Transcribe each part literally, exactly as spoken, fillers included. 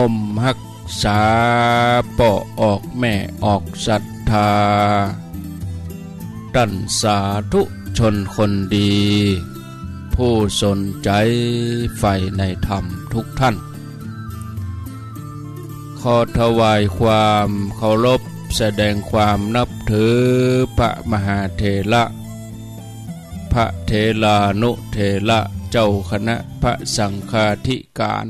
ห่มฮักษาป้อออกแม่ออกศรัทธา ต้านสาธุชนคนดี ผู้สนใจ๋ใฝ่ในธรรมทุกท่าน ขอถวายความเคารพ แสดงความนับถือพระมหาเถระ พระเถรานุเถระ เจ้าคณะพระสังฆาธิการ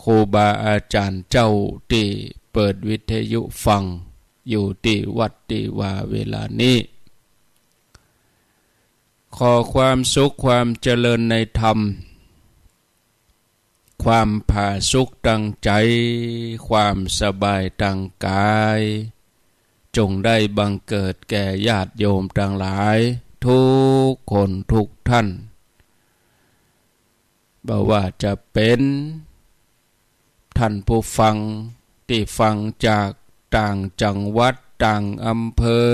ครูบาอาจ๋ารย์เจ้าตี้เปิดวิทยุฟังอยู่ตี้วัดตี้วาเวลานี้ ขอความสุขความเจริญในธรรม ความผาสุกตางใจ๋ ความสบายตางก๋าย จงได้บังเกิดแก่ญาติโยมตังหลายทุกคนทุกท่าน บ่ว่าจะเป๋นท่านผู้ฟังตี้ฟังจากต่างจังหวัดต่างอำเภอ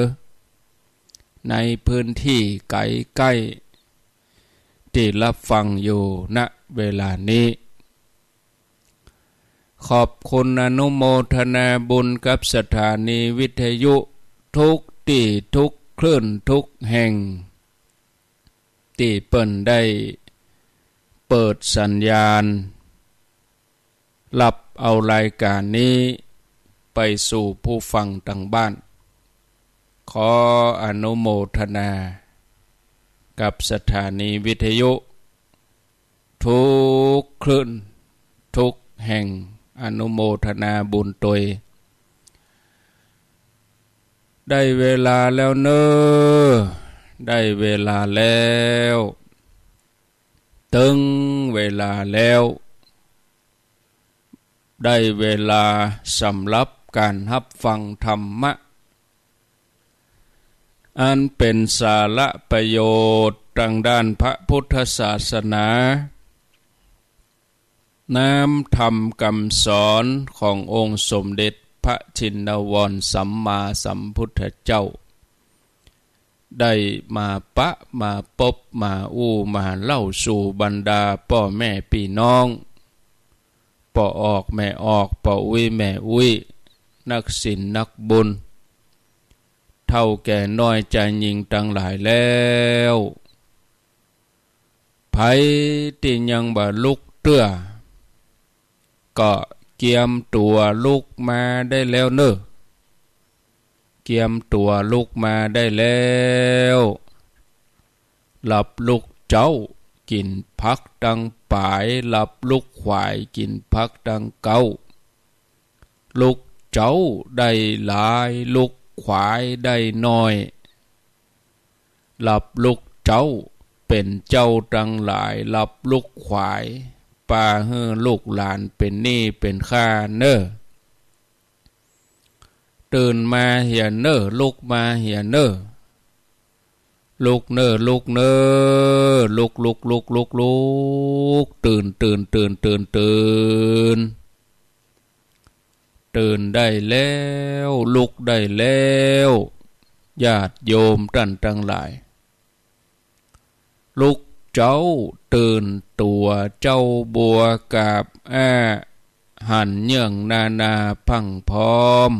ในพื้นตี้ไก๋ใก้ ตี้ฮับฟังอยู่ ณ เวลานี้ ขอบคุณอนุโมทนาบุญกับสถานีวิทยุทุกตี้ทุกคลื่นทุกแห่ง ตี้เปิ้นได้เปิดสัญญาณ ฮับเอารายก๋านนี้ไปสู่ผู้ฟังตางบ้าน ขออนุโมทนากับสถานีวิทยุทุกคลื่นทุกแห่ง อนุโมทนาบุญตวย ได้เวลาแล้วเน่อ ได้เวลาแล้ว เถิงเวลาแล้ว ได้เวลาสำหรับก๋านฮับฟังธรรมะ อันเป๋นสาระประโยชน์ตางด้านพระพุทธศาสนา น้ำธรรมกำสอนขององค์สมเด็จพระชินวรสัมมาสัมพุทธเจ้า ได้มาปะมาปบมาอู้มาเล่าสู่บรรดาป้อแม่ปี้น้อง ป้อออกแม่ออก ป้ออุ๊ยแม่อุ๊ย นักศีลนักบุญ เฒ่าแก่น้อยจายญิงตังหลายแล้ว ใผตี้ยังบ่ลุกเตื้อ ก็เกียมตั๋วลุกมาได้แล้วเน่อ เกียมตั๋วลุกมาได้แล้ว หลับลุกเจ๊ากิ๋นผักตังป๋าย หลับลุกขวายกิ๋นผักตังเก๊า ลุกเจ๊าได้หลาย ลุกขวายได้น้อย หลับลุกเจ๊าเป๋นเจ้าตังหลาย หลับลุกขวายปาหื้อลูกหลานเป๋นหนี้เป๋นค่าเน่อ ตื่นมาเหียเน่อ ลุกมาเหียเน่อ ลุกเน่อ ลุกเน่อ ลุก ลุก ลุก ลุก ลุก ตื่น ตื่น ตื่น ตื่น ตื่น ตื่นได้แล้ว ลุกได้แล้ว ญาติโยมต้านตังหลาย ลุกเจ๊าตื่นตั๋ว เจ๊าบัวกาบอ้า หันเยื่องนานาพรั่งพร้อม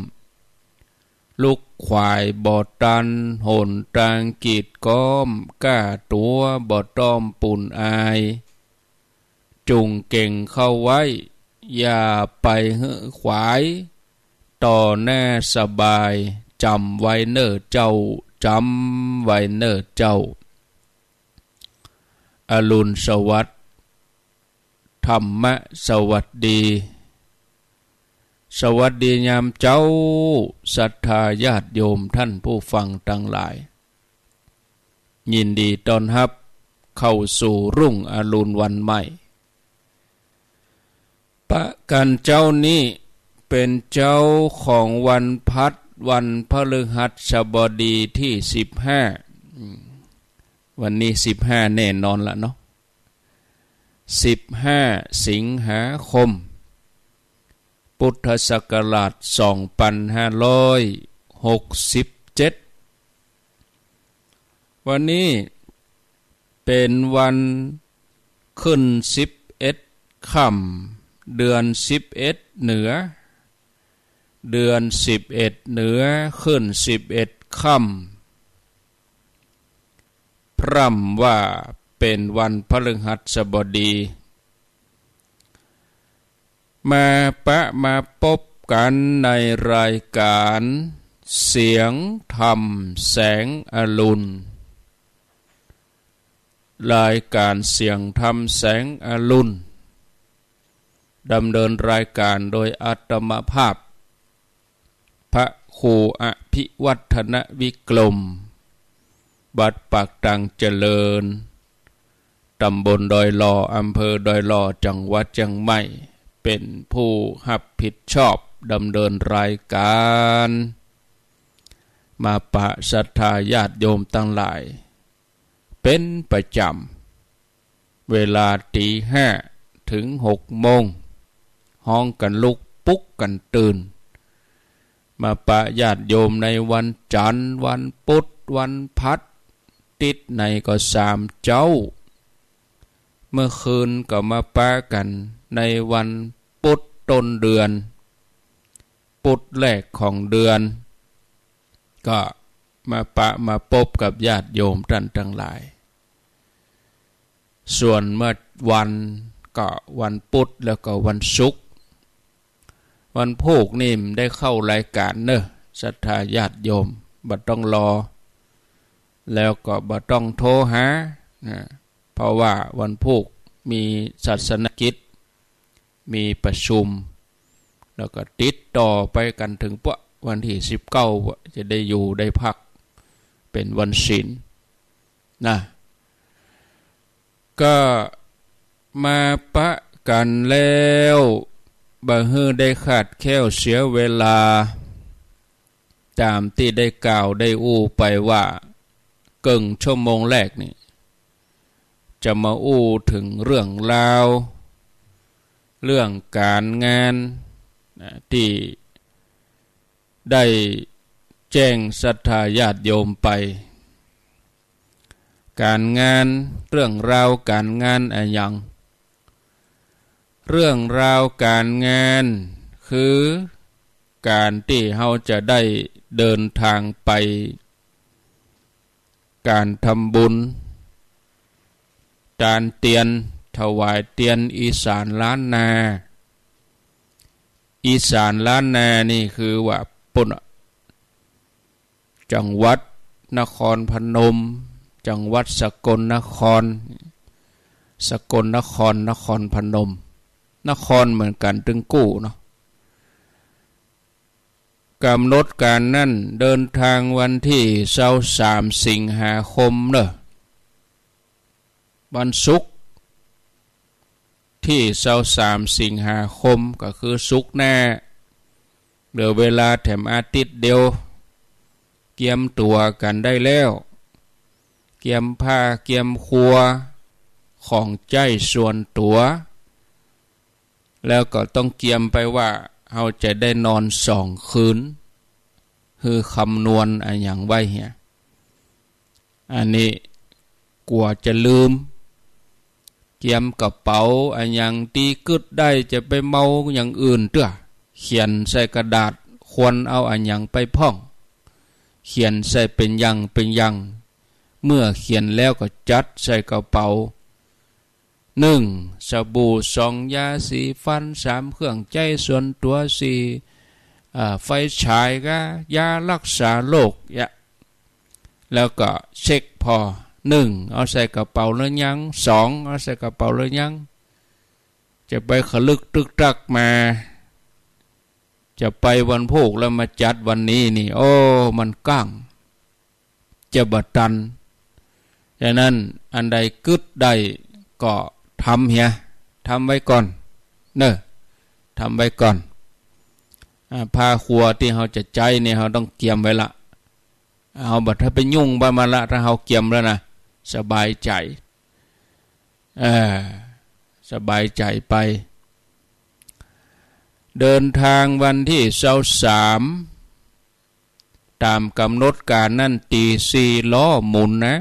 ลุกขวายบ่ตัน หนตางกีดก๊อม ก้าตั๋วบ่ต้องปูนอาย จุ่งเก่งเข้าไว้ อย่าไปหื้อขวาย ต่อหน้าสบาย จ๋ำไว้เน่อเจ้า จ๋ำไว้เน่อเจ้า อรุณสวัสดิ์ ธรรมะสวัสดี สวัสดียามเจ๊า ศรัทธาญาติโยมต้านผู้ฟังตังหลาย ยินดีต้อนฮับเข้าสู่รุ่งอรุณวันใหม่ ประก๋านเจ๊านี้เป๋นเจ๊าของวันพัด วันพฤหัสบดีตี้สิบห้า อืม วันนี้สิบห้าแน่นอนละเนาะ สิบห้า สิงหาคม พุทธศักราช สองปันห้าร้อยหกสิบเจ็ด วันนี้เป๋นวันขึ้นสิบเอ็ดค่ำ เดือนสิบเอ็ดเหนือ เดือนสิบเอ็ดเหนือ ขึ้นสิบเอ็ดค่ำ พร่ำว่าเป๋นวันพฤหัสบดี มาปะมาปบกั๋นในรายก๋านเสียงธรรมแสงอรุณ รายก๋านเสียงธรรมแสงอรุณ ดำเนินรายก๋านโดยอาตมาภาพ พระครูอภิวัฒนวิกรม วัดปากตังเจริญ ต๋ำบลดอยหล่อ อำเภอดอยหล่อ จังหวัดเจียงใหม่ เป๋นผู้ฮับผิดชอบดำเนินรายก๋าน มาปะศรัทธาญาติโยมตังหลาย เป๋นประจ๋ำ เวลาตี๋ห้าเถิงหกโมง ฮ้องกั๋นลุก ปลุกกั๋นตื่น มาปะญาติโยมในวันจันทร์ วันปุธ วันพฤหัส ติดไหนก็สามเจ๊า เมื่อคืนก็มาปะกั๋นในวันปุธต้นเดือน ปุธแรกของเดือน ก็มาปะมาปบกับญาติโยมต้านตังหลาย ส่วนเมื่อวันก็วันปุธแล้วก็วันศุกร์ วันพูกนี่บ่ได้เข้ารายก๋านเนาะ ศรัทธาญาติโยม บ่ต้องรอ แล้วก็บ่ต้องโทรหานะ เพราะว่าวันพูกมีศาสนกิจ มีประชุม แล้วก็ติดต่อไปกั๋นเถิงปะวันตี้สิบเก้า จะได้อยู่ได้พัก เป๋นวันศีลนะ ก็มาปะกั๋นแล้ว บ่หื้อได้คลาดแคล้วเสียเวลา ต๋ามตี้ได้กล่าวได้อู้ไปว่า เกิ่งชั่วโมงแรกนี่ จะมาอู้เถิงเรื่องราว เรื่องก๋านงานนะ ตี้ได้แจ้งศรัทธาญาติโยมไป ก๋านงาน เรื่องราวก๋านงานอะหยัง เรื่องราวก๋านงาน คือก๋านตี้เฮาจะได้เดินตางไป ก๋านทำบุญ ตานเตียน ถวายเตียน อีสานล้านนา อีสานล้านนานี่คือว่าปู๊น จังหวัดนครพนม จังหวัดสกลนคร สกลนคร นครพนม นครเหมือนกั๋นตึงกู้เนาะ ก๋ำหนดก๋านนั้นเดินตางวันตี้ซาวสามสิงหาคมเนาะ วันศุกร์ตี้ซาวสามสิงหาคม ก็คือศุกร์หน้า เหลือเวลาแถมอาทิตย์เดียว เกียมตั๋วกั๋นได้แล้ว เกียมผ้าเกียมครัว ของใจ๊ส่วนตั๋ว แล้วก็ต้องเกียมไปว่าเฮาจะได้นอนสองคืน หื้อคำนวณอะหยังไว้เหีย อันนี้กั๋วจะลืม เกียมกระเป๋าอะหยังตี้กึ๊ดได้ จะไปเมาอย่างอื่นเตื้อ เขียนใส่กระดาษ ควรเอาอะหยังไปพ่อง เขียนใส่เป๋นอย่างเป๋นอย่าง เมื่อเขียนแล้วก็จัดใส่กระเป๋า นึ่ง สบู่ สอง ยาสีฟัน สาม เครื่องใจ๊ส่วนตั๋ว สี่ เอ่อ ไฟฉาย กา ยารักษาโรค เยียะ แล้วก็เช็คผ่อ นึ่ง เอาใส่กระเป๋าแล้วยัง สอง เอาใส่กระเป๋าแล้วยัง จะไปขะลึกตึกตักมา จะไปวันพูกแล้วมาจัดวันนี้นี่ โอ้ มันก้าง จะบ่ตัน ฉะนั้นอันใดกึ๊ดได้ก็ทำเหีย ทำไว้ก่อน เน่อ ทำไว้ก่อน อ่า ผ้าครัวตี้เฮาจะใจ๊นี่เฮาต้องเกียมไว้ละ เฮาบ่ถ้าไปยุ่งบ่มันละ ถ้าเฮาเกียมแล้วนะ สบายใจ๋ เออ สบายใจ๋ไป เดินตางวันตี้ซาวสาม ต๋ามก๋ำหนดก๋านนั้น ตี๋สี่ล้อหมุนนะ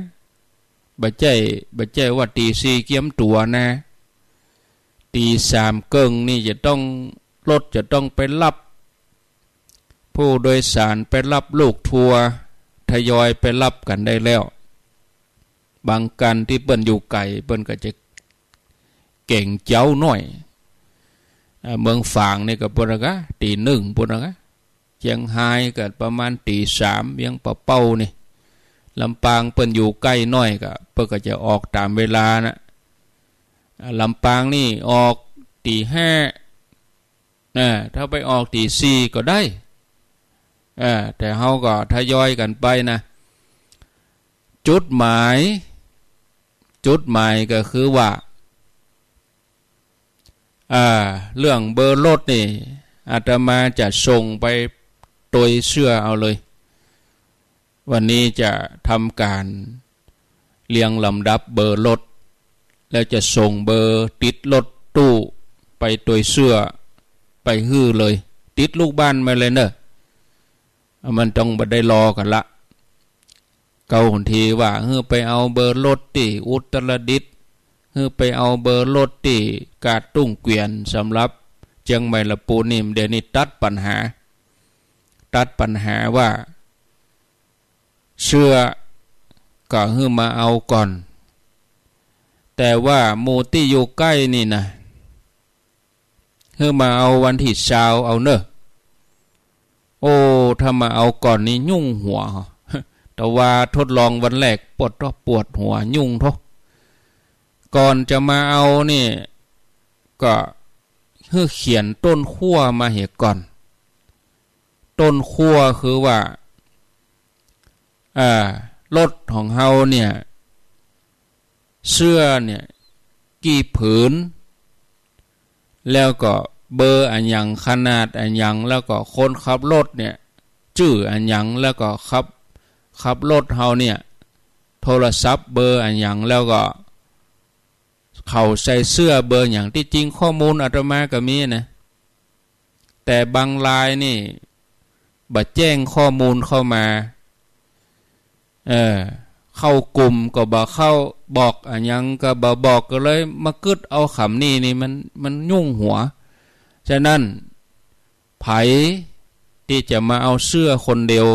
บ่ใจ้ บ่ใจ้ว่าตี๋สี่เกียมตั๋วนะ ตี๋สามเกิ่งนี่จะต้อง รถจะต้องไปฮับ ผู้โดยสารไปฮับลูกทัวร์ ทยอยไปฮับกั๋นได้แล้ว บางกั๋นตี้เปิ้นอยู่ไก๋ เปิ้นก็จะเก๋งเจ๊าหน้อย อ่า เมืองฝางนี่ก็ปู้นนะ ตี๋นึ่งปู้นนะ เจียงฮายก็ประมาณตี๋สาม เวียงป่าเป้านี่ ลำปางเปิ้นอยู่ใก้หน้อยก็ เปิ้นก็จะออกต๋ามเวลานะ อ่า ลำปางนี่ออกตี๋ห้า อ่า ถ้าไปออกตี๋สี่ก็ได้ อ่า แต่เฮาก็ทยอยกั๋นไปนะ จุดหมาย จุดหมายก็คือว่า อ่า เรื่องเบอร์รถนี่ อาตมาจะส่งไปตวยเสื้อเอาเลย วันนี้จะทำก๋านเรียงลำดับเบอร์รถ แล้วจะส่งเบอร์ติดรถตู้ไปตวยเสื้อ ไปหื้อเลย ติดลูกบ้านมาเลยเน่อ มันต้องบ่ได้รอกั๋นละ เก่าตี้ว่าหื้อไปเอาเบอร์รถตี้อุตรดิตถ์ หื้อไปเอาเบอร์รถตี้กาดตุ้งเกวียน สำหรับเจียงใหม่ละปูนนี่ เดี๋ยวนี้ตัดปัญหา ตัดปัญหาว่า เสื้อก็หื้อมาเอาก่อน แต่ว่าหมู่ตี้อยู่ใก้นี่นะ หื้อมาเอาวันตี้ซาวเอาเน่อ โอ้ ถ้ามาเอาก่อนนี่ยุ่งหัว แต่ว่าทดลองวันแรกปวดท้องปวดหัวยุ่งท้อ ก่อนจะมาเอานี่ ก็หื้อเขียนต้นขั้วมาเหียก่อน ต้นขั้วคือว่า อ่า รถของเฮาเนี่ย เสื้อเนี่ย กี่ผืน แล้วก็เบอร์อะหยัง ขนาดอะหยัง แล้วก็คนขับรถเนี่ย จื้ออะหยัง แล้วก็ขับ ขับรถเฮาเนี่ย โทรศัพท์เบอร์อะหยัง แล้วก็เขาใส่เสื้อเบอร์หยัง ตี้จริงข้อมูลอาตมาก็มีนะ แต่บางรายนี่บ่แจ้งข้อมูลเข้ามา เออ เข้ากลุ่มก็บ่เข้า บอกอะหยังก็บ่บอก ก็เลยมากึ๊ดเอากำนี้นี่มัน มันยุ่งหัว ฉะนั้น ใผตี้จะมาเอาเสื้อคนเดียว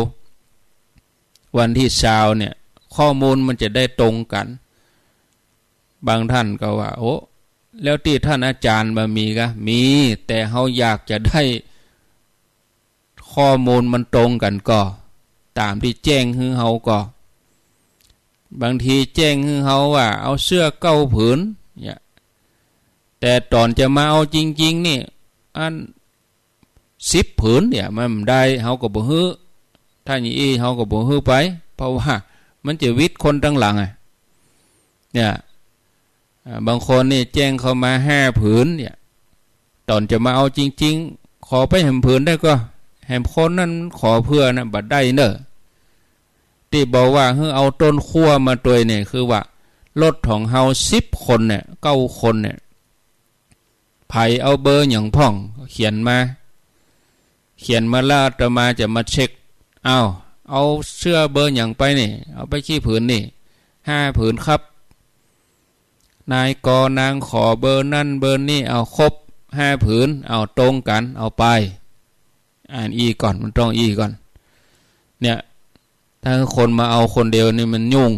วันตี้ซาวเนี่ย ข้อมูลมันจะได้ตรงกั๋น บางท่านก็ว่า โอ้ แล้วตี้ท่านอาจารย์บ่มีกา มี แต่เฮาอยากจะได้ข้อมูลมันตรงกั๋นก่อ ต๋ามตี้แจ้งหื้อเฮาก่อ บางทีแจ้งหื้อเฮาว่าเอาเสื้อเก้าผืนเนี่ย แต่ต๋อนจะมาเอาจริงๆ นี่ อัน สิบผืนเนี่ย มันบ่ได้ เฮาก็บ่หื้อ ถ้าอย่างอี้เฮาก็บ่หื้อไป เพราะว่ามันจะหวิดคนตังหลังอะ เนี่ย อ่า บางคนนี่แจ้งเข้ามาห้าผืนเนี่ย ต๋อนจะมาเอาจริงๆ ขอไปแหมผืนได้ก่อ แหมคนนั้นขอเผื่อนะ บ่ได้เน่อ ตี้บอกว่าหื้อเอาต้นขั้วมาตวยเนี่ย คือว่ารถของเฮาสิบคนเนี่ย เก้าคนเนี่ย ใผเอาเบอร์หยังพ่อง เขียนมา เขียนมาแล้วอาตมาจะมาเช็ค อ้าว เอาเสื้อเบอร์หยังไปนี่ เอาไปกี่ผืนนี่ ห้าผืนครับ นายกนางขอเบอร์นั่นเบอร์นี่ เอาครบห้าผืน เอาตรงกั๋น เอาไป อันอี้ก่อน มันต้องอี้ก่อน เนี่ย ถ้าคนมาเอาคนเดียวนี่มันยุ่ง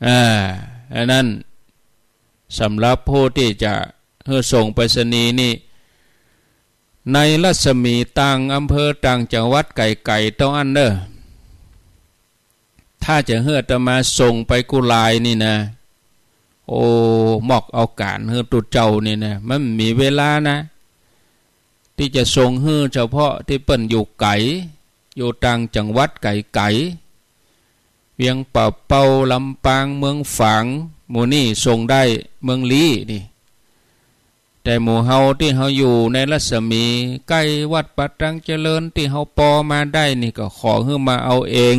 อ่า อันนั้น สำหรับผู้ตี้จะหื้อส่งไปรษณีย์นี่ ในรัศมีต่างอำเภอต่างจังหวัดไก๋ๆ เต้าอั้นเน่อ ถ้าจะหื้ออาตมาส่งไปกู้รายนี่นะ โอ้ มอกเอาก๋านหื้อตุ๊เจ้านี่นะ มันบ่มีเวลานะ ตี้จะส่งหื้อเฉพาะตี้เปิ้นอยู่ไก๋ อยู่ต่างจังหวัดไก๋ๆ เวียงป่าเป้า ลำปาง เมืองฝาง หมู่นี่ส่งได้ เมืองลี้นี่ แต่หมู่เฮาตี้เฮาอยู่ในรัศมีใก้วัดป่าตังเจริญตี้เฮาปอมาได้นี่ก็ขอหื้อมาเอาเอง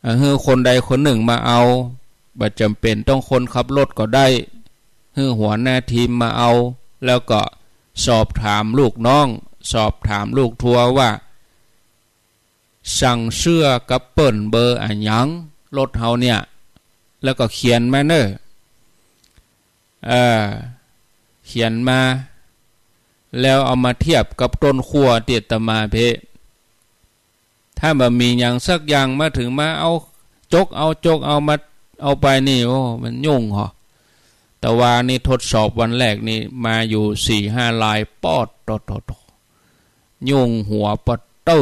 อ่า หื้อคนใดคนนึ่งมาเอา บ่จ๋ำเป๋นต้องคนขับรถก็ได้ หื้อหัวหน้าทีมมาเอา แล้วก็สอบถามลูกน้อง สอบถามลูกทัวร์ว่า สั่งเสื้อกับเปิ้นเบอร์อะหยัง รถเฮาเนี่ย แล้วก็เขียนมาเน่อ เอ่อ เขียนมา แล้วเอามาเทียบกับต้นขั้วตี้อาตมาเป๊ะ ถ้าบ่มีหยังสักอย่างมาเถิงมาเอา จกเอา จกเอา มาเอาไปนี่ โอ้ มันยุ่งเหรอ ตะวานี้ทดสอบวันแรกนี่มาอยู่สี่ห้าราย ปอดโตโตโต ยุ่งหัวปอดเต้า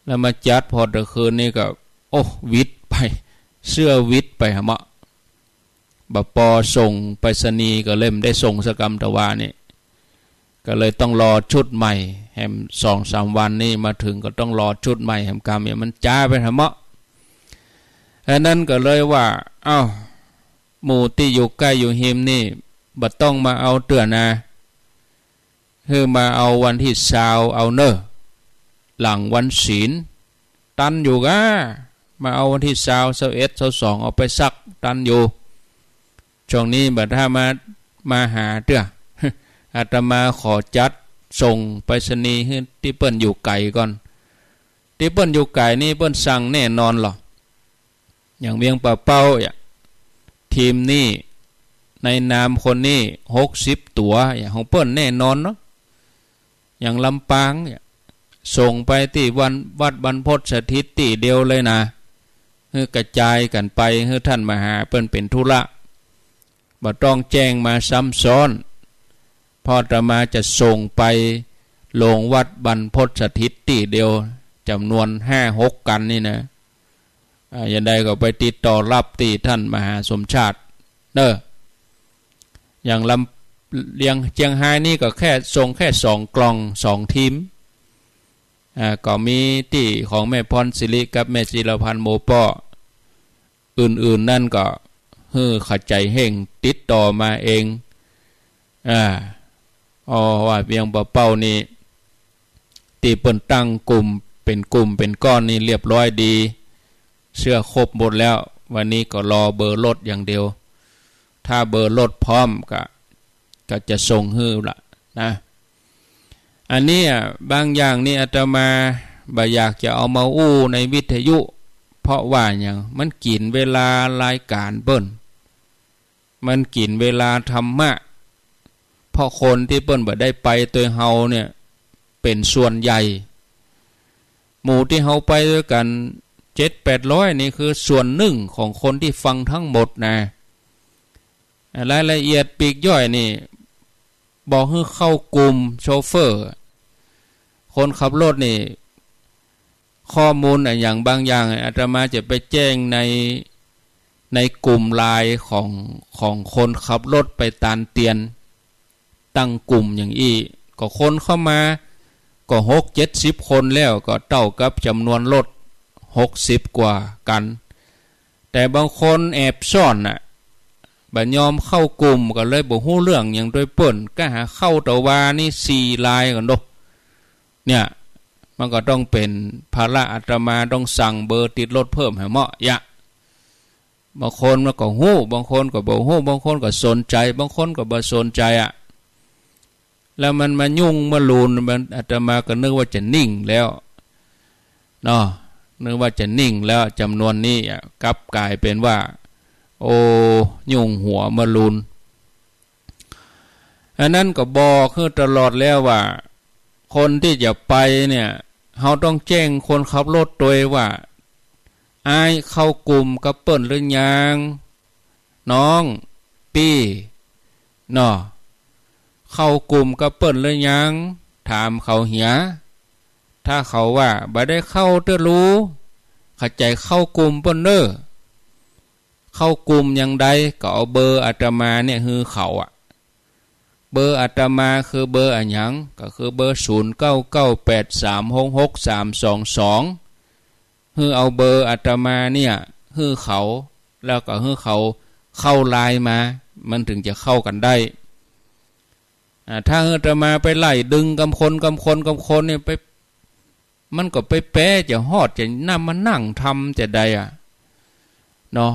แล้วมาจัดพอตะคืนนี่ก็ โอ้ หวิดไป เสื้อหวิดไปหะเมาะ บ่ปอส่งไปรษณีย์ก็เลยบ่ได้ส่งสักกำตะวานี่ ก็เลยต้องรอชุดใหม่แหม สองสามวันนี่มาเถิงก็ต้องรอชุดใหม่แหมกำเนี่ย มันจ๊าไปหะเมาะ อันนั้นก็เลยว่า เอ้า หมู่ตี้อยู่ใก้อยู่ฮิมนี่ บ่ต้องมาเอาเตื้อนา หื้อมาเอาวันตี้ซาวเอาเน่อ หลังวันศีล ตันอยู่ก้า มาเอาวันตี้ซาว ซาวเอ็ด ซาวสอง เอาไปสัก ตันอยู่ ช่วงนี้บ่ถ้ามา มาหาเตื้อ อาตมาขอจัดส่งไปรษณีย์หื้อตี้เปิ้นอยู่ไก๋ก่อน ตี้เปิ้นอยู่ไก๋นี่เปิ้นสั่งแน่นอนเหรอ อย่างเวียงป่าเป้าเนี่ย ทีมนี่ ในนามคนนี่ หกสิบตั๋วเนี่ย ของเปิ้นแน่นอนเนาะ อย่างลำปางเนี่ย ส่งไปตี้วัน วัดบรรพตสถิตตี้เดียวเลยนะ หื้อกระจายกั๋นไป หื้อต้านมหาเปิ้นเป๋นธุระ บ่ต้องแจ้งมาซ้ำซ้อน เพราะอาตมาจะส่งไปลงวัดบรรพตสถิตตี้เดียว จ๋ำนวนห้าหกกั๋นนี่นะ อ่า อย่างใดก็ไปติดต่อฮับตี้ต้านมหาสมชาติเน่อ อย่างลำ อย่างเจียงฮายนี่ก็แค่ส่งแค่สองกล่อง สองทีม อ่า ก็มีตี้ของแม่พรศิริกับแม่จิรพันธ์โมป้อ อื่นๆ นั่นก็หื้อขะใจ๋เฮ่งติดต่อมาเอง อ่า อ๋อ ว่าเวียงป่าเป้านี่ ตี้เปิ้นตั้งกลุ่มเป๋นกลุ่มเป๋นก้อนนี่เรียบร้อยดี เสื้อครบหมดแล้ว วันนี้ก็รอเบอร์รถอย่างเดียว ถ้าเบอร์รถพร้อมก็ ก็จะส่งหื้อละนะ อันนี้อะ บางอย่างนี่อาตมาบ่อยากจะเอามาอู้ในวิทยุ เพราะว่าหยัง มันกิ๋นเวลารายก๋านเปิ้น มันกิ๋นเวลาธรรมะ เพราะคนตี้เปิ้นบ่ได้ไปตวยเฮาเนี่ย เป๋นส่วนใหญ่ หมู่ตี้เฮาไปตวยกั๋น เจ็ดแปดร้อยนี่คือส่วนนึ่งของคนตี้ฟังทั้งหมดนะ รายละเอียดปลีกย่อยนี่ บอกหื้อเข้ากลุ่มโชเฟอร์ คนขับรถนี่ ข้อมูลอะหยังบางอย่าง อาตมาจะไปแจ้งใน ในกลุ่มไลน์ของ ของคนขับรถไปตานเตียน ตั้งกลุ่มอย่างอี้ ก็คนเข้ามา ก็หกเจ็ดสิบคนแล้ว ก็เต้ากับจ๋ำนวนรถหกสิบกว่ากั๋น แต่บางคนแอบซ่อนน่ะ บ่ยอมเข้ากลุ่ม ก็เลยบ่ฮู้เรื่องหยังตวยเปิ้น ก้าหาเข้าตะวานี่สี่ลายกั๋นโด เนี่ย มันก็ต้องเป๋นภาระอาตมา ต้องสั่งเบอร์ติดรถเพิ่มหื้อเมาะยะ บางคนมันก็ฮู้ บางคนก็บ่ฮู้ บางคนก็สนใจ๋ บางคนก็บ่สนใจ๋อะ แล้วมันมายุ่งมาลูน มัน อาตมาก็นึกว่าจะนิ่งแล้วเนาะ นึกว่าจะนิ่งแล้ว จ๋ำนวนนี้อะ กลับก๋ายเป๋นว่า โอ้ ยุ่งหัวมาลูน อันนั้นก็บอกหื้อตลอดแล้วว่า คนตี้จะไปเนี่ย เฮาต้องแจ้งคนขับรถตวยว่า อ้ายเข้ากลุ่มกับเปิ้นหรือยัง น้อง ปี้ เนาะ เข้ากลุ่มกับเปิ้นหรือยัง ถามเขาเหีย ถ้าเขาว่า บ่ได้เข้าเตื้อลู ขะใจ๋เข้ากลุ่มเปิ้นเน่อ เข้ากลุ่มอย่างใด ก็เอาเบอร์อาตมาเนี่ยหื้อเขาอะ เบอร์อาตมาคือเบอร์อะหยัง ก็คือเบอร์ศูนย์เก้าเก้าแปดสามหกหกสามสองสอง หื้อเอาเบอร์อาตมาเนี่ยหื้อเขา แล้วก็หื้อเขาเข้าไลน์มา มันเถิงจะเข้ากั๋นได้ อ่า ถ้าหื้ออาตมาไปไล่ดึงกำคน กำคน กำคนเนี่ยไป มันก็ไปแป๊จะฮอด จะนั่งมานั่งทำจะใดอะ เนาะ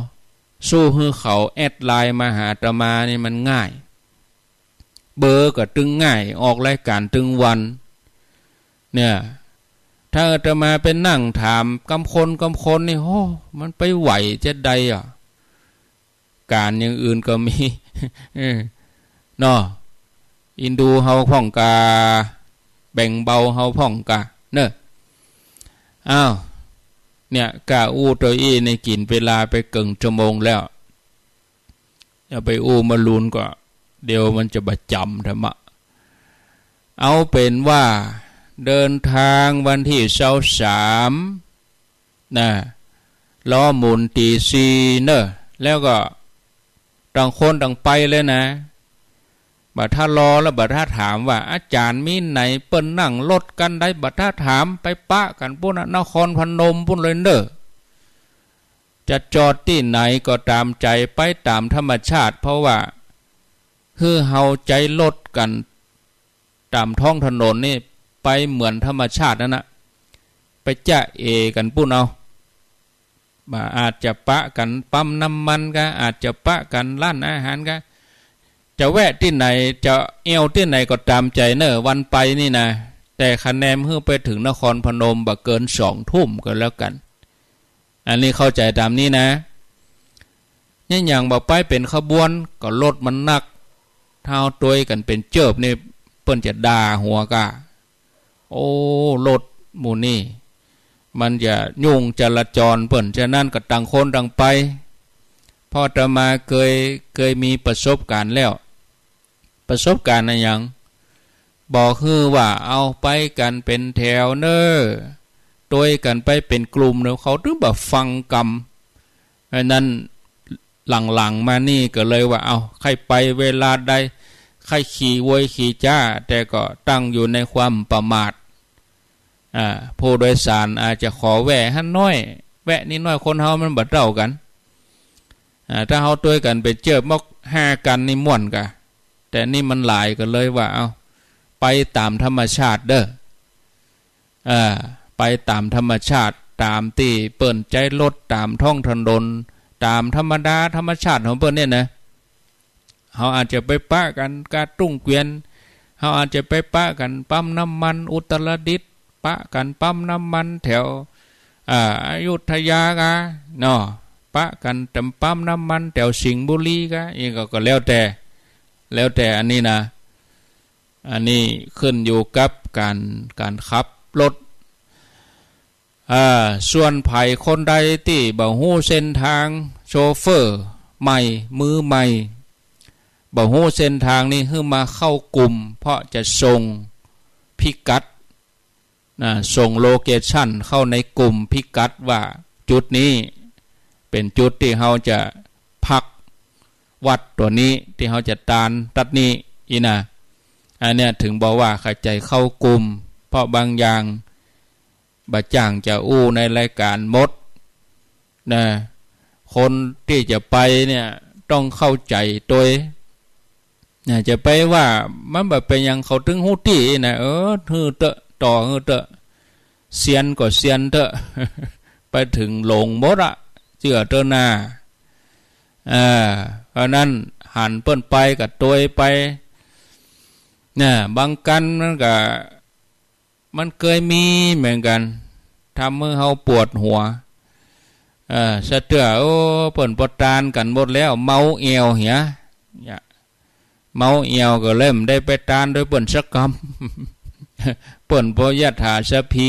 สู้หื้อเขาแอดไลน์มาหาอาตมานี่มันง่าย เบอร์ก็ตึงง่าย ออกรายก๋านตึงวัน เนี่ย ถ้าอาตมาไปนั่งถามกำคน กำคนนี่ โอ้ มันไปไหวจะใดอะ ก๋านอย่างอื่นก็มี เออ เนาะ อินดูเฮาพ่องกา แบ่งเบาเฮาพ่องกา เน่อ อ้าว เนี่ย ก้าอู้โตอี้นี่กิ๋นเวลาไปเกิ่งชั่วโมงแล้ว จะไปอู้มะลูนก็ เดี๋ยวมันจะบ่จ๋ำธรรมะ เอาเป๋นว่า เดินตางวันตี้ซาวสาม นะ ลอหมุนตี๋สี่เน่อ แล้วก็ ต่างคนต่างไปเลยนะ บ่าถ้ารอแล้วบ่าถ้าถามว่า อาจ๋ารย์มีไหน เปิ้นนั่งรถกั๋นได้ บ่าถ้าถาม ไปปะกั๋นปู๊นน่ะ นครพนมปู๊นเลยเน่อ จะจอดตี้ไหนก็ต๋ามใจ๋ ไปต๋ามธรรมชาติ เพราะว่า หื้อเฮาใจ๊รถกั๋น ต๋ามท้องถนนนี่ ไปเหมือนธรรมชาตินั้นน่ะ ไปจ๊ะเอกั๋นปู๊นเอา บ่าอาจจะปะกั๋นปั๊มน้ำมันกา อาจจะปะกั๋นร้านอาหารกา จะแวะตี้ไหน จะแอ่วตี้ไหนก็ต๋ามใจ๋เน่อ วันไปนี่นะ แต่คะแนนหื้อไปเถิงนครพนมบ่เกินสองทุ่มก็แล้วกั๋น อันนี้เข้าใจ๋ต๋ามนี้นะ เนี่ยอย่างบ่ไปเป๋นขบวน ก็รถมันนัก ถ้าเฮาตวยกั๋นเป๋นเจิบนี่ เปิ้นจะด่าหัวก้า โอ้ รถหมู่นี่ มันจะยุ่งจราจรเปิ้น ฉะนั้นก็ต่างคนต่างไป เพราะอาตมาเกย เกยมีประสบก๋ารณ์แล้ว ประสบก๋ารณ์อะหยัง บ่าหื้อว่าเอาไปกั๋นเป๋นแถวเน่อ ตวยกั๋นไปเป๋นกลุ่มเน่อ เขาตึงบ่ฟังกำ อันนั้นหลังๆ มานี่ก็เลยว่า เอ้า ใค่ไปเวลาใด ใค่ขี่โวยขี่จ๊า แต่ก็ตั้งอยู่ในความประมาท อ่า ผู้โดยสารอาจจะขอแวะหั้นน้อย แวะนิดน้อย คนเฮามันบ่เต้ากั๋น อ่า ถ้าเฮาตวยกั๋นเป๋นเจิบมอกห้าคันนี่ม่วนกา แต่นี่มันหลายก็เลยว่า เอ้า ไปต๋ามธรรมชาติเน่อ เออ ไปต๋ามธรรมชาติ ต๋ามตี้เปิ้นใจ๊รถ ต๋ามท้องถนน ต๋ามธรรมดาธรรมชาติของเปิ้นเนี่ยนะ เฮาอาจจะไปปะกั๋นกาดตุ้งเกวียน เฮาอาจจะไปปะกั๋นปั๊มน้ำมันอุตรดิตถ์ ปะกั๋นปั๊มน้ำมันแถว อ่า อยุธยากา เนาะ ปะกั๋นต๋ามปั๊มน้ำมันแถวสิงห์บุรีกา อี้ก็ ก็แล้วแต่ แล้วแต่อันนี้นะ อันนี้ขึ้นอยู่กับก๋าน ก๋านขับรถ อ่า ส่วนใผคนใดตี้บ่ฮู้เส้นตาง โชเฟอร์ใหม่ มือใหม่ บ่ฮู้เส้นตางนี่ หื้อมาเข้ากลุ่ม เพราะจะส่งพิกัด นะ ส่งโลเคชั่นเข้าในกลุ่มพิกัดว่าจุดนี้เป๋นจุดตี้เฮาจะพัก วัดตั๋วนี้ตี้เฮาจะตานตั๊ดนี้ อี้นะ อันเนี้ยเถิงบอกว่าใค่ใจ๋เข้ากลุ่ม เพราะบางอย่างบ่จ้างจะอู้ในรายก๋านหมดนะ คนตี้จะไปเนี่ยต้องเข้าใจ๋ตวย นะ จะไปว่ามันบ่เป๋นหยังเขาตึงฮู้ตี้นะ เออ หื้อเต๊อะ ต่อหื้อเต๊อะ เซียนก็เซียนเต๊อะ ไปเถิงหลงหมดอะ เจื้อเต๊อะนา เออ เพราะนั้นหันเปิ้นไปก็ตวยไป นะ บางครั้งมันก็ มันเกยมีเหมือนกั๋น ทำหื้อเฮาปวดหัว เออ สะเตื้อ โอ้ เปิ้นบ่ตานกั๋นหมดแล้ว เมาแอ่วเหีย เนี่ย เมาแอ่วก็เลยบ่ได้ไปตานตวยเปิ้นสักกำ เปิ้นบ่ยถาสัพพี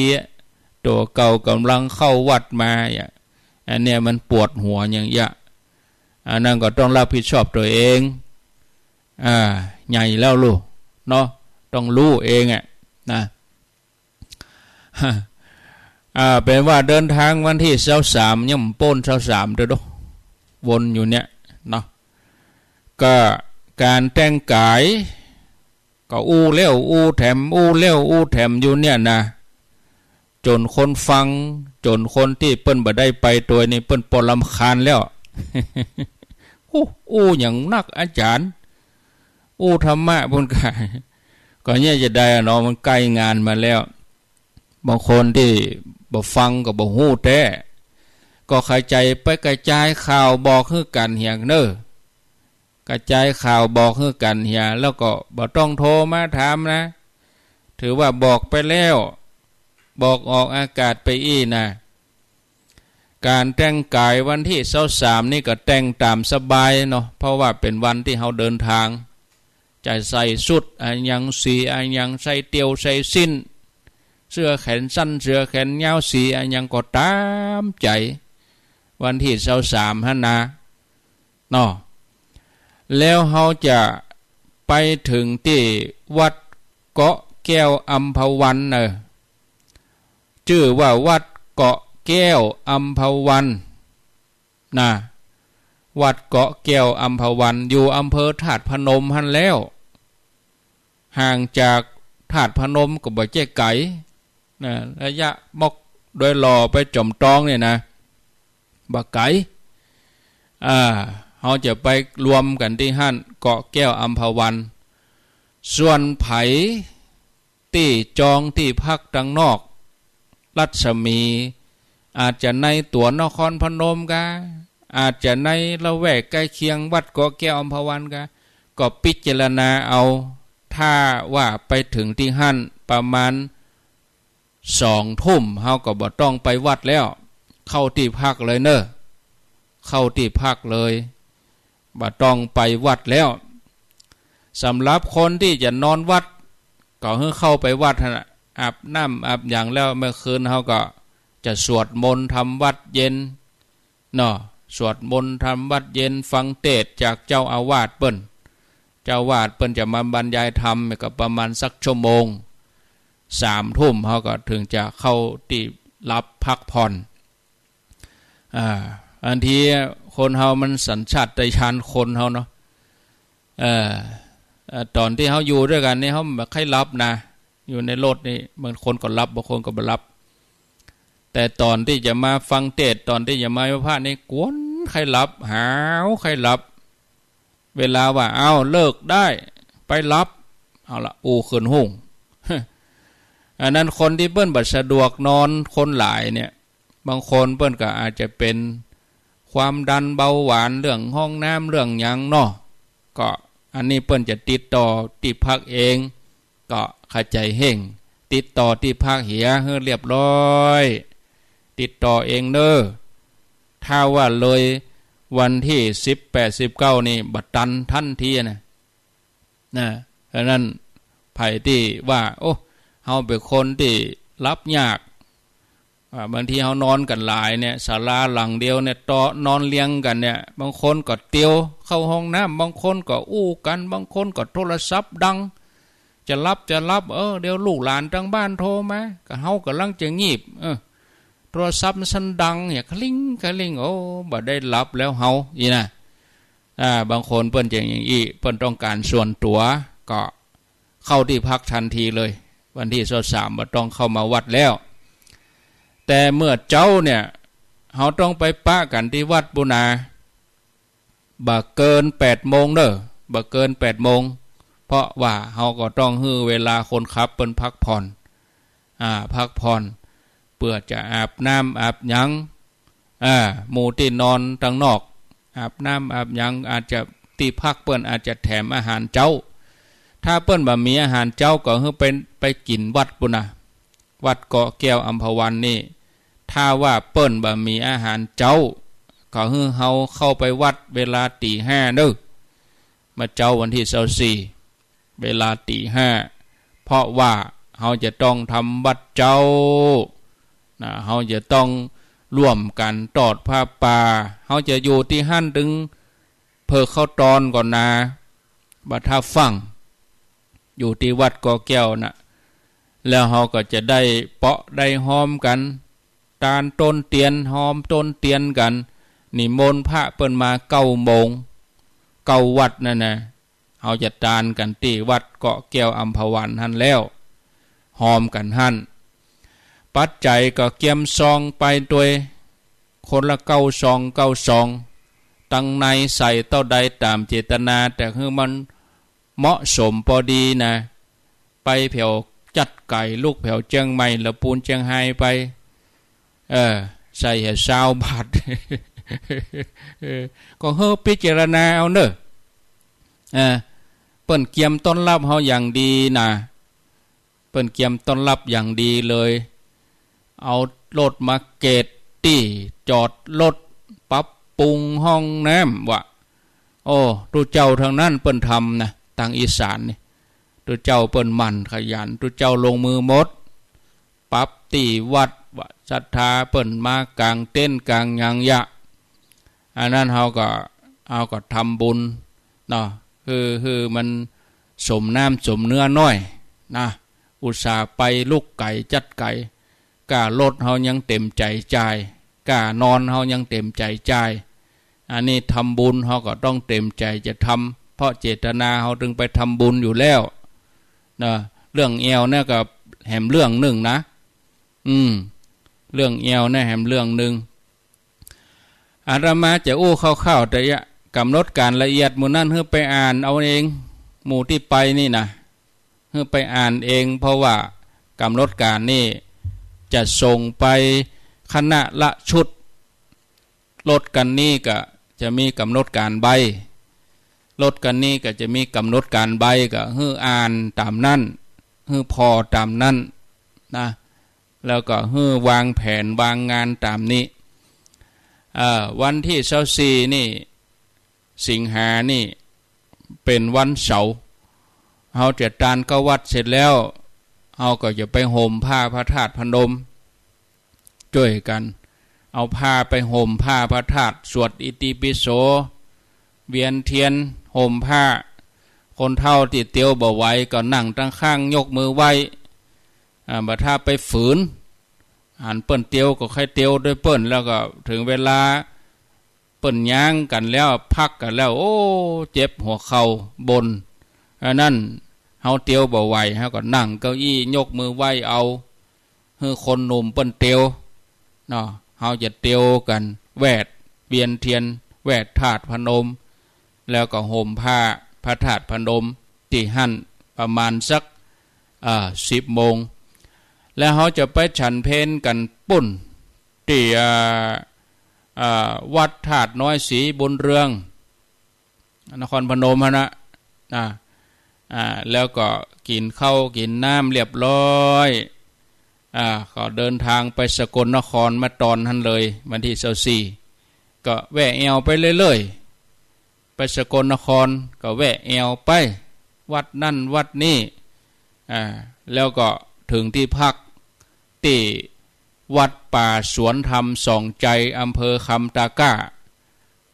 ตั๋วเก่าก่ำลังเข้าวัดมา เนี่ย อันเนี้ยมันปวดหัวอย่างเยียะ อันนั้นก็ต้องรับผิดชอบตั๋วเอง อ่า ใหญ่แล้วลูกเนาะ ต้องฮู้เองอะ นะ อ่า เป๋นว่าเดินตางวันตี้ซาวสาม ยังบ่ป๊นซาวสามเต๊อะ วนอยู่เนี่ยเนาะ ก็ก๋านแต่งก๋าย ก็อู้แล้วอู้แถม อู้แล้วอู้แถมอยู่เนี่ยนะ จ๋นคนฟัง จ๋นคนตี้เปิ้นบ่ได้ไปตวยนี่ เปิ้นปอรำคาญแล้ว อู้ อู้หยังนักอาจ๋ารย์ อู้ธรรมะปู๊นกา ก็เนี่ยจะใดอะเนาะ มันใก้งานมาแล้ว บางคนตี้บ่ฟังก็บ่ฮู้แต๊ ก็ใค่ใจ๋ไปกระจายข่าวบอกหื้อกั๋นเหียเน่อ กระจายข่าวบอกหื้อกั๋นเหีย แล้วก็บ่ต้องโทรมาถามนะ ถือว่าบอกไปแล้ว บอกออกอากาศไปอี้นะ ก๋านแต่งก๋ายวันตี้ซาวสามนี่ก็แต่งต๋ามสบายเนาะ เพราะว่าเป๋นวันตี้เฮาเดินตาง จะใส่สุดอะหยัง สีอะหยัง ใส่เตี่ยวใส่สิ้น เสื้อแขนสั้น เสื้อแขนยาว สีอะหยังก็ต๋ามใจ๋ วันตี้ซาวสามหั้นนา เนาะ แล้วเฮาจะไปเถิงตี้วัดเกาะแก้วอัมพวันเน่อ จื้อว่าวัดเกาะแก้วอัมพวัน นะ วัดเกาะแก้วอัมพวัน อยู่อำเภอธาตุพนมหั้นแล้ว ห่างจากธาตุพนมก็บ่ใจ้ไก๋ นะ ระยะมอกดอยหล่อไปจอมตองเนี่ยนะ บ่ไก๋ อ่า เฮาจะไปรวมกั๋นตี้หั้น เกาะแก้วอัมพวัน ส่วนใผ ตี้จองตี้พักตังนอกรัศมี อาจจะในตั๋วนครพนมกา อาจจะในละแวกใก้เคียงวัดเกาะแก้วอัมพวันกา ก็พิจารณาเอา ถ้าว่าไปเถิงตี้หั้นประมาณสองทุ่ม เฮาก็บ่ต้องไปวัดแล้ว เข้าตี้พักเลยเน่อ เข้าตี้พักเลย บ่ต้องไปวัดแล้ว สำหรับคนตี้จะนอนวัด ก็หื้อเข้าไปวัดหั้นน่ะ อาบน้ำอาบหยังแล้ว เมื่อคืนเฮาก็จะสวดมนต์ทำวัตรเย็นเนาะ สวดมนต์ทำวัตรเย็น ฟังเตสน์จากเจ้าอาวาสเปิ้น เจ้าอาวาสเปิ้นจะมาบรรยายธรรม ก็ประมาณสักชั่วโมง สามทุ่มเฮาก็เถิงจะเข้าตี้หลับพักผ่อน อ่า บางทีคนเฮามันสัญชาตญาณคนเฮาเนาะ เอ่อ เอ่อ ต๋อนตี้เฮาอยู่ตวยกั๋นนี่ เฮาบ่ใค่หลับนะ อยู่ในรถนี่ บางคนก็หลับ บางคนก็บ่หลับ แต่ต๋อนตี้จะมาฟังเตสน์ ต๋อนตี้จะมาไหว้พระนี่ กวนใค่หลับ หาวใค่หลับ เวลาว่า "เอ้า เลิกได้ ไปหลับ" เอาละ อู้ขึ้นฮุ่ง อันนั้นคนตี้เปิ้นบ่สะดวกนอน คนหลายเนี่ย บางคนเปิ้นก็อาจจะเป๋นความดันเบาหวาน เรื่องห้องน้ำ เรื่องหยังเนาะ ก็อันนี้เปิ้นจะติดต่อตี้พักเอง ก็เข้าใจ๋เฮ่ง ติดต่อตี้พักเหียหื้อเรียบร้อย ติดต่อเองเน่อ ถ้าว่าเลยวันตี้สิบแปด สิบเก้านี่ บ่ตันตันทีนะ นะ ฉะนั้นใผตี้ว่า โอ้ เฮาเป๋นคนตี้หลับยาก อ่า บางทีเฮานอนกั๋นหลายเนี่ย ศาลาหลังเดียวเนี่ย ต่อนอนเรียงกั๋นเนี่ย บางคนก็เตียวเข้าห้องน้ำ บางคนก็อู้กั๋น บางคนก็โทรศัพท์ดัง จะหลับ จะหลับ เออ เดี๋ยวลูกหลานตังบ้านโทรมา ก็เฮาก่ำลังจะงีบ เออ โทรศัพท์มันสั่นดังเนี่ย คลิ้ง คลิ้ง โอ้ บ่ได้หลับแล้วเฮา อี้นะ อ่า บางคนเปิ้นจะอย่างอี้ เปิ้นต้องก๋านส่วนตั๋ว ก็เข้าตี้พักตันทีเลย วันตี้ซาวสามบ่ต้องเข้ามาวัดแล้ว แต่เมื่อเจ๊าเนี่ย เฮาต้องไปปะกั๋นตี้วัดปู้นา บ่เกินแปดโมงเน่อ บ่เกินแปดโมง เพราะว่าเฮาก็ต้องหื้อเวลาคนขับเปิ้นพักผ่อน อ่า พักผ่อน เปื้อจะอาบน้ำอาบหยัง อ่า หมู่ตี้นอนตังนอก อาบน้ำอาบหยัง อาจจะตี้พักเปิ้นอาจจะแถมอาหารเจ๊า ถ้าเปิ้นบ่มีอาหารเจ๊าก็หื้อไป ไปกิ๋นวัดปู้นนะ วัดเกาะแก้วอัมพวันนี่ ถ้าว่าเปิ้นบ่มีอาหารเจ๊า ก็หื้อเฮาเข้าไปวัดเวลาตี๋ห้าเน่อ เมื่อเจ๊าวันตี้ซาวสี่ เวลาตี๋ห้า เพราะว่าเฮาจะต้องทำวัตรเจ๊า นะ เฮาจะต้องร่วมกั๋นตอดผ้าป่า เฮาจะอยู่ตี้หั้นตึงเผิกข้าวตอนก่อนนา บ่าถ้าฟั่ง อยู่ตี้วัดเกาะแก้วน่ะ แล้วเฮาก็จะได้เปาะได้ฮอมกั๋น ตานต้นเตียน ฮอมต้นเตียนกั๋น นิมนต์พระเปิ้นมาเก้าโมง เก้าวัดนั่นนะ เฮาจะตานกั๋นตี้วัดเกาะแก้วอัมพวันหั้นแล้ว ฮอมกั๋นหั้น ปัจจัยก็เกียมซองไปตวย คนละเก้าซอง เก้าซอง ตังในใส่เต้าใดต๋ามเจตนา แต่หื้อมันเหมาะสมปอดีนะ ไปแผวจั๊ดไก๋ ลุกแผวเจียงใหม่ ละปูนเจียงฮายไป เออ ใส่แหมซาวบาท เออ ก็หื้อพิจารณาเอาเน่อ เออ เปิ้นเกียมต้อนฮับเฮาอย่างดีนะ เปิ้นเกียมต้อนฮับอย่างดีเลย เอารถมาเกตตี้จอดรถ ปรับปรุงห้องน้ำวะ โอ้ ตุ๊เจ้าตังนั้นเปิ้นทำนะ ตางอีสานนี่ ตุ๊เจ้าเปิ้นหมั่นขยัน ตุ๊เจ้าลงมือหมด ปรับตี้วัด ว่าศรัทธาเปิ้นมากางเต็นท์กางหยังเยียะ อันนั้นเฮาก็ เฮาก็ทำบุญเนาะ หื้อ หื้อมันสมน้ำสมเนื้อหน้อยนะ อุตส่าห์ไปลุกไก๋จัดไก๋ ก้ารถเฮายังเต็มใจ๋จ่าย ก้านอนเฮายังเต็มใจ๋จ่าย อันนี้ทำบุญเฮาก็ต้องเต็มใจ๋จะทำ เพราะเจตนาเฮาจึงไปทำบุญอยู่แล้วนะ เรื่องแอ่วเนี่ยก็แหมเรื่องนึ่งนะ อืม เรื่องแอ่วเนี่ยแหมเรื่องนึ่ง อาตมาจะอู้คร่าวๆ แต่จะกำหนดก๋านละเอียดหมู่นั้นหื้อไปอ่านเอาเอง หมู่ตี้ไปนี่นะ หื้อไปอ่านเอง เพราะว่ากำหนดก๋านนี่จะส่งไปคนละชุด รถคันนี้ก็จะมีกำหนดก๋านไป รถคันนี้ก็จะมีกำหนดก๋านไป ก็หื้ออ่านต๋ามนั้น หื้อผ่อต๋ามนั้นนะ แล้วก็หื้อวางแผนวางงานต๋ามนี้ เอ่อ วันตี้ซาวสี่นี่ สิงหานี่ เป๋นวันเสาร์ เฮาจะตานเข้าวัดเสร็จแล้ว เฮาก็จะไปห่มผ้าพระธาตุพนม จ้วยกั๋น เอาผ้าไปห่มผ้าพระธาตุ สวดอิติปิโส เวียนเตียน ห่มผ้า คนเฒ่าตี้เตียวบ่ไหวก็นั่งตางข้างยกมือไหว้ อ่า บ่ถ้าไปฝืน หันเปิ้นเตียวก็ใค่เตียวตวยเปิ้น แล้วก็เถิงเวลาเปิ้นย้างกั๋นแล้ว พักกั๋นแล้ว โอ้ เจ็บหัวเข่าบ่น อันนั้นเฮาเตียวบ่ไหว เฮาก็นั่งเก้าอี้ยกมือไหว้เอา หื้อคนหนุ่มเปิ้นเตียวเนาะ เฮาจะเตียวกั๋นแวดเวียนเตียน แวดธาตุพนม แล้วก็ห่มผ้าพระธาตุพนมตี้หั้นประมาณสัก เอ่อ สิบโมง แล้วเฮาจะไปฉันเพลกั๋นปุ้นตี้ เอ่อ เอ่อ วัดธาตุน้อยศรีบุญเรือง นครพนมหั้นนะ อ่า อ่า แล้วก็กิ๋นข้าวกิ๋นน้ำเรียบร้อย อ่า ก็เดินทางไปสกลนครมาต๋อนหั้นเลย วันตี้ซาวสี่ ก็แวะแอ่วไปเรื่อยๆ ไปสกลนครก็แวะแอ่วไปวัดนั้นวัดนี้ อ่า แล้วก็เถิงตี้พักตี้วัดป่าสวนธรรมส่องใจ อำเภอคำตะกร้า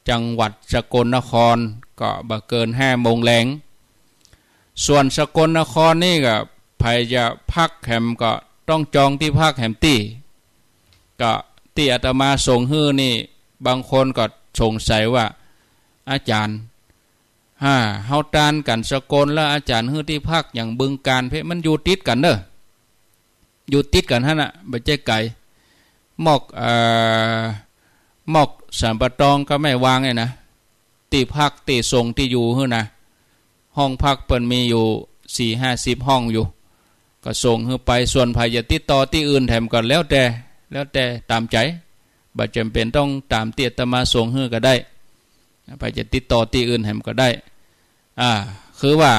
จังหวัดสกลนคร ก็บ่เกินห้าโมงแลง ส่วนสกลนครนี่ก็ใผจะพักแหมก็ต้องจองตี้พักแหมตี้ ก็ตี้อาตมาส่งหื้อนี่ บางคนก็สงสัยว่า อาจ๋ารย์ ฮ่า เฮาตานกั๋นสกลแล้วอาจ๋ารย์หื้อตี้พักอย่างบึงกาฬเป๊ะ มันอยู่ติดกั๋นเน่อ อยู่ติดกั๋นหั้นน่ะ บ่ใจ้ไก๋ มอก เอ่อ มอกสันป่าตองกับแม่วางเนี่ยนะ ตี้พักตี้ส่งตี้อยู่หื้อนะ ห้องพักเปิ้นมีอยู่สี่ห้าสิบห้องอยู่ ก็ส่งหื้อไป ส่วนใผจะติดต่อตี้อื่นแหมก็แล้วแต่ แล้วแต่ต๋ามใจ๋ บ่จ๋ำเป๋นต้องต๋ามตี้อาตมาส่งหื้อก็ได้ ใผจะติดต่อตี้อื่นแหมก็ได้ อ่า คือว่า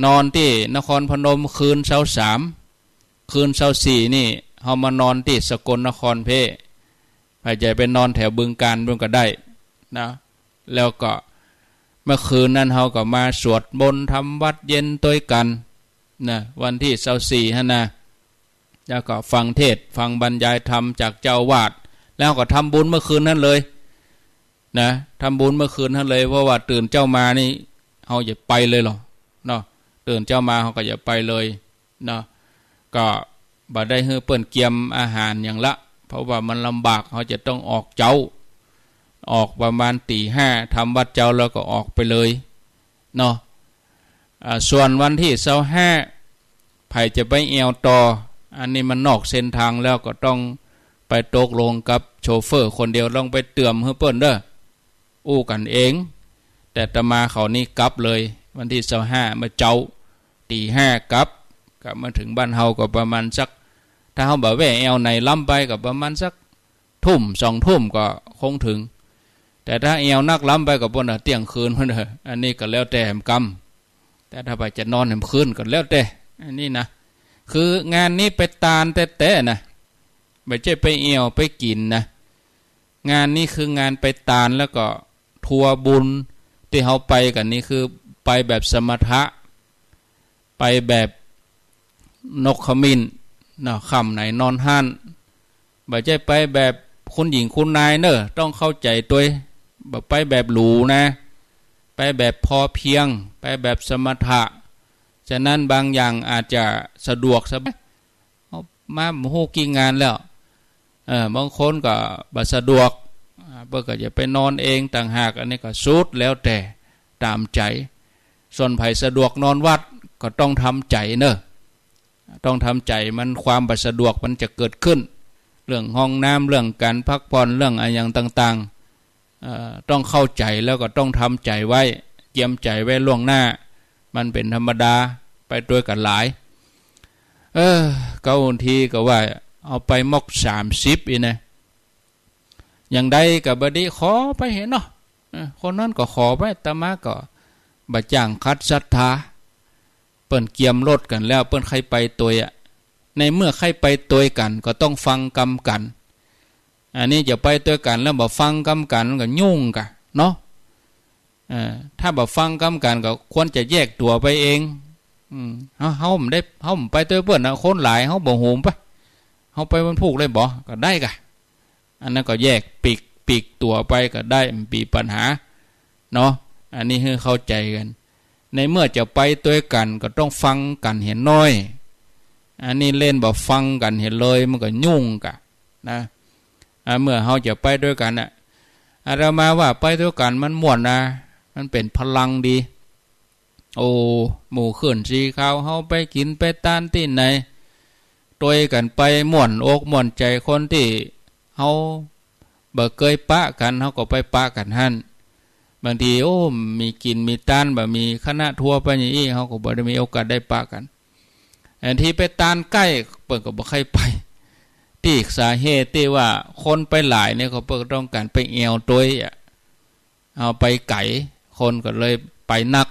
นอนตี้นครพนมคืนซาวสาม คืนซาวสี่นี่ เฮามานอนตี้สกลนครเป๊ะ ใผจะไปนอนแถวบึงกาฬปุ้นก็ได้นะ แล้วก็เมื่อคืนนั้นเฮาก็มาสวดมนต์ทำวัตรเย็นตวยกั๋นนะ วันตี้ซาวสี่หั้นนะ แล้วก็ฟังเทศน์ฟังบรรยายธรรมจากเจ้าอาวาส แล้วก็ทำบุญเมื่อคืนนั้นเลยนะ ทำบุญเมื่อคืนนั้นเลย เพราะว่าตื่นเจ๊ามานี่ เฮาจะไปเลยเหรอเนาะ ตื่นเจ๊ามาเฮาก็จะไปเลยเนาะ ก็บ่ได้หื้อเปิ้นเกียมอาหารหยังละ เพราะว่ามันลำบาก เฮาจะต้องออกเจ๊า ออกประมาณตี๋ห้า ทำวัตรเจ๊าแล้วก็ออกไปเลยเนาะ อ่า ส่วนวันตี้ซาวห้า ใผจะไปแอ่วต่อ อันนี้มันนอกเส้นตางแล้ว ก็ต้องไปตกลงกับโชเฟอร์คนเดียว ต้องไปเตื้อมหื้อเปิ้นเน่อ อู้กั๋นเอง แต่อาตมาเขานี่กลับเลย วันตี้ซาวห้า เมื่อเจ๊า ตี๋ห้ากลับ กลับมาเถิงบ้านเฮาก็ประมาณสัก ถ้าเฮาบ่แวะแอ่วไหนล้ำไปก็ประมาณสักทุ่มสองทุ่มก็คงเถิง แต่ถ้าแอ่วนักล้ำไปก็ปู้นน่ะเตี้ยงคืนปู้นเน่อ อันนี้ก็แล้วแต่แหมกำ แต่ถ้าใผจะนอนแหมคืนก็แล้วแต่ อันนี้นะ คืองานนี้ไปตานแต๊ๆ นะ บ่ใจ้ไปแอ่วไปกิ๋นนะ งานนี้คืองานไปตาน แล้วก็ทัวร์บุญตี้เฮาไปกั๋นนี่คือ ไปแบบสมถะ ไปแบบนกขมิ้นเนาะ ค่ำไหนนอนหั้น บ่ใจ้ไปแบบคุณหญิงคุณนายเน่อ ต้องเข้าใจ๋ตวย บ่ไปแบบหรูนะ ไปแบบพอเพียง ไปแบบสมถะ ฉะนั้นบางอย่างอาจจะสะดวกสบาย เอามาบ่ฮู้กี่งานแล้ว เออ บางคนก็บ่สะดวก อ่า เปิ้นก็จะไปนอนเองต่างหาก อันนี้ก็สุดแล้วแต่ต๋ามใจ๋ ส่วนใผสะดวกนอนวัดก็ต้องทำใจ๋เน่อ ต้องทำใจ๋ มันความบ่สะดวกมันจะเกิดขึ้น เรื่องห้องน้ำ เรื่องก๋านพักผ่อน เรื่องอะหยังต่างๆ เอ่อ ต้องเข้าใจ๋แล้วก็ต้องทำใจ๋ไว้ เจียมใจ๋ไว้ล่วงหน้า มันเป๋นธรรมดา ไปตวยกั๋นหลาย เออ เก๊าอี้ก็ว่าเอาไปมอกสามสิบอี้นะ อย่างใดก็บ่ดี ขอไปหั้นเนาะ เออ คนนั้นก็ขอไป อาตมาก็บ่จ้างขัดศรัทธา เปิ้นเกียมรถกั๋นแล้ว เปิ้นใค่ไปตวยอะ ในเมื่อใค่ไปตวยกั๋นก็ต้องฟังกำกั๋น อันนี้จะไปตวยกั๋นแล้วบ่ฟังกำกั๋นมันก็ยุ่งก่ะเนาะ เอ่อ ถ้าบ่ฟังกำกั๋นก็ควรจะแยกตั๋วไปเอง อืม เฮา เฮาบ่ได้ เฮาบ่ไปตวยเปิ้นนะ คนหลาย เฮาบ่โหมไป เฮาไปวันพูกได้บ่ ก็ได้ก่ะ อันนั้นก็แยกปีก ปีกตั๋วไปก็ได้ บ่มีปัญหาเนาะ อันนี้หื้อเข้าใจ๋กั๋น ในเมื่อจะไปตวยกั๋นก็ต้องฟังกั๋นเหียหน้อย อันนี้เล่นบ่ฟังกั๋นเหียเลย มันก็ยุ่งก่ะนะ อ่า เมื่อเฮาจะไปตวยกั๋นน่ะ อาตมาว่าไปตวยกั๋นมันม่วนนะ มันเป๋นพลังดี โอ้ หมู่ขึ้นสีขาวเฮาไปกิ๋นไปตานตี้ไหน ตวยกั๋นไปม่วนอกม่วนใจ๋ คนตี้เฮาบ่เกยปะกั๋น เฮาก็ไปปะกั๋นหั้น บางที โอ้ มีกิ๋นมีตาน บ่มีคณะทัวร์ไปอย่างอี้ เฮาก็บ่ได้มีโอกาสได้ปะกั๋น อันตี้ไปตานใก้ เปิ้นก็บ่ใค่ไป ตี้สาเหตุตี้ว่าคนไปหลายเนี่ย เขาเปิ้นต้องก๋านไปแอ่วตวยอะ เฮาไปไก๋ คนก็เลยไปนัก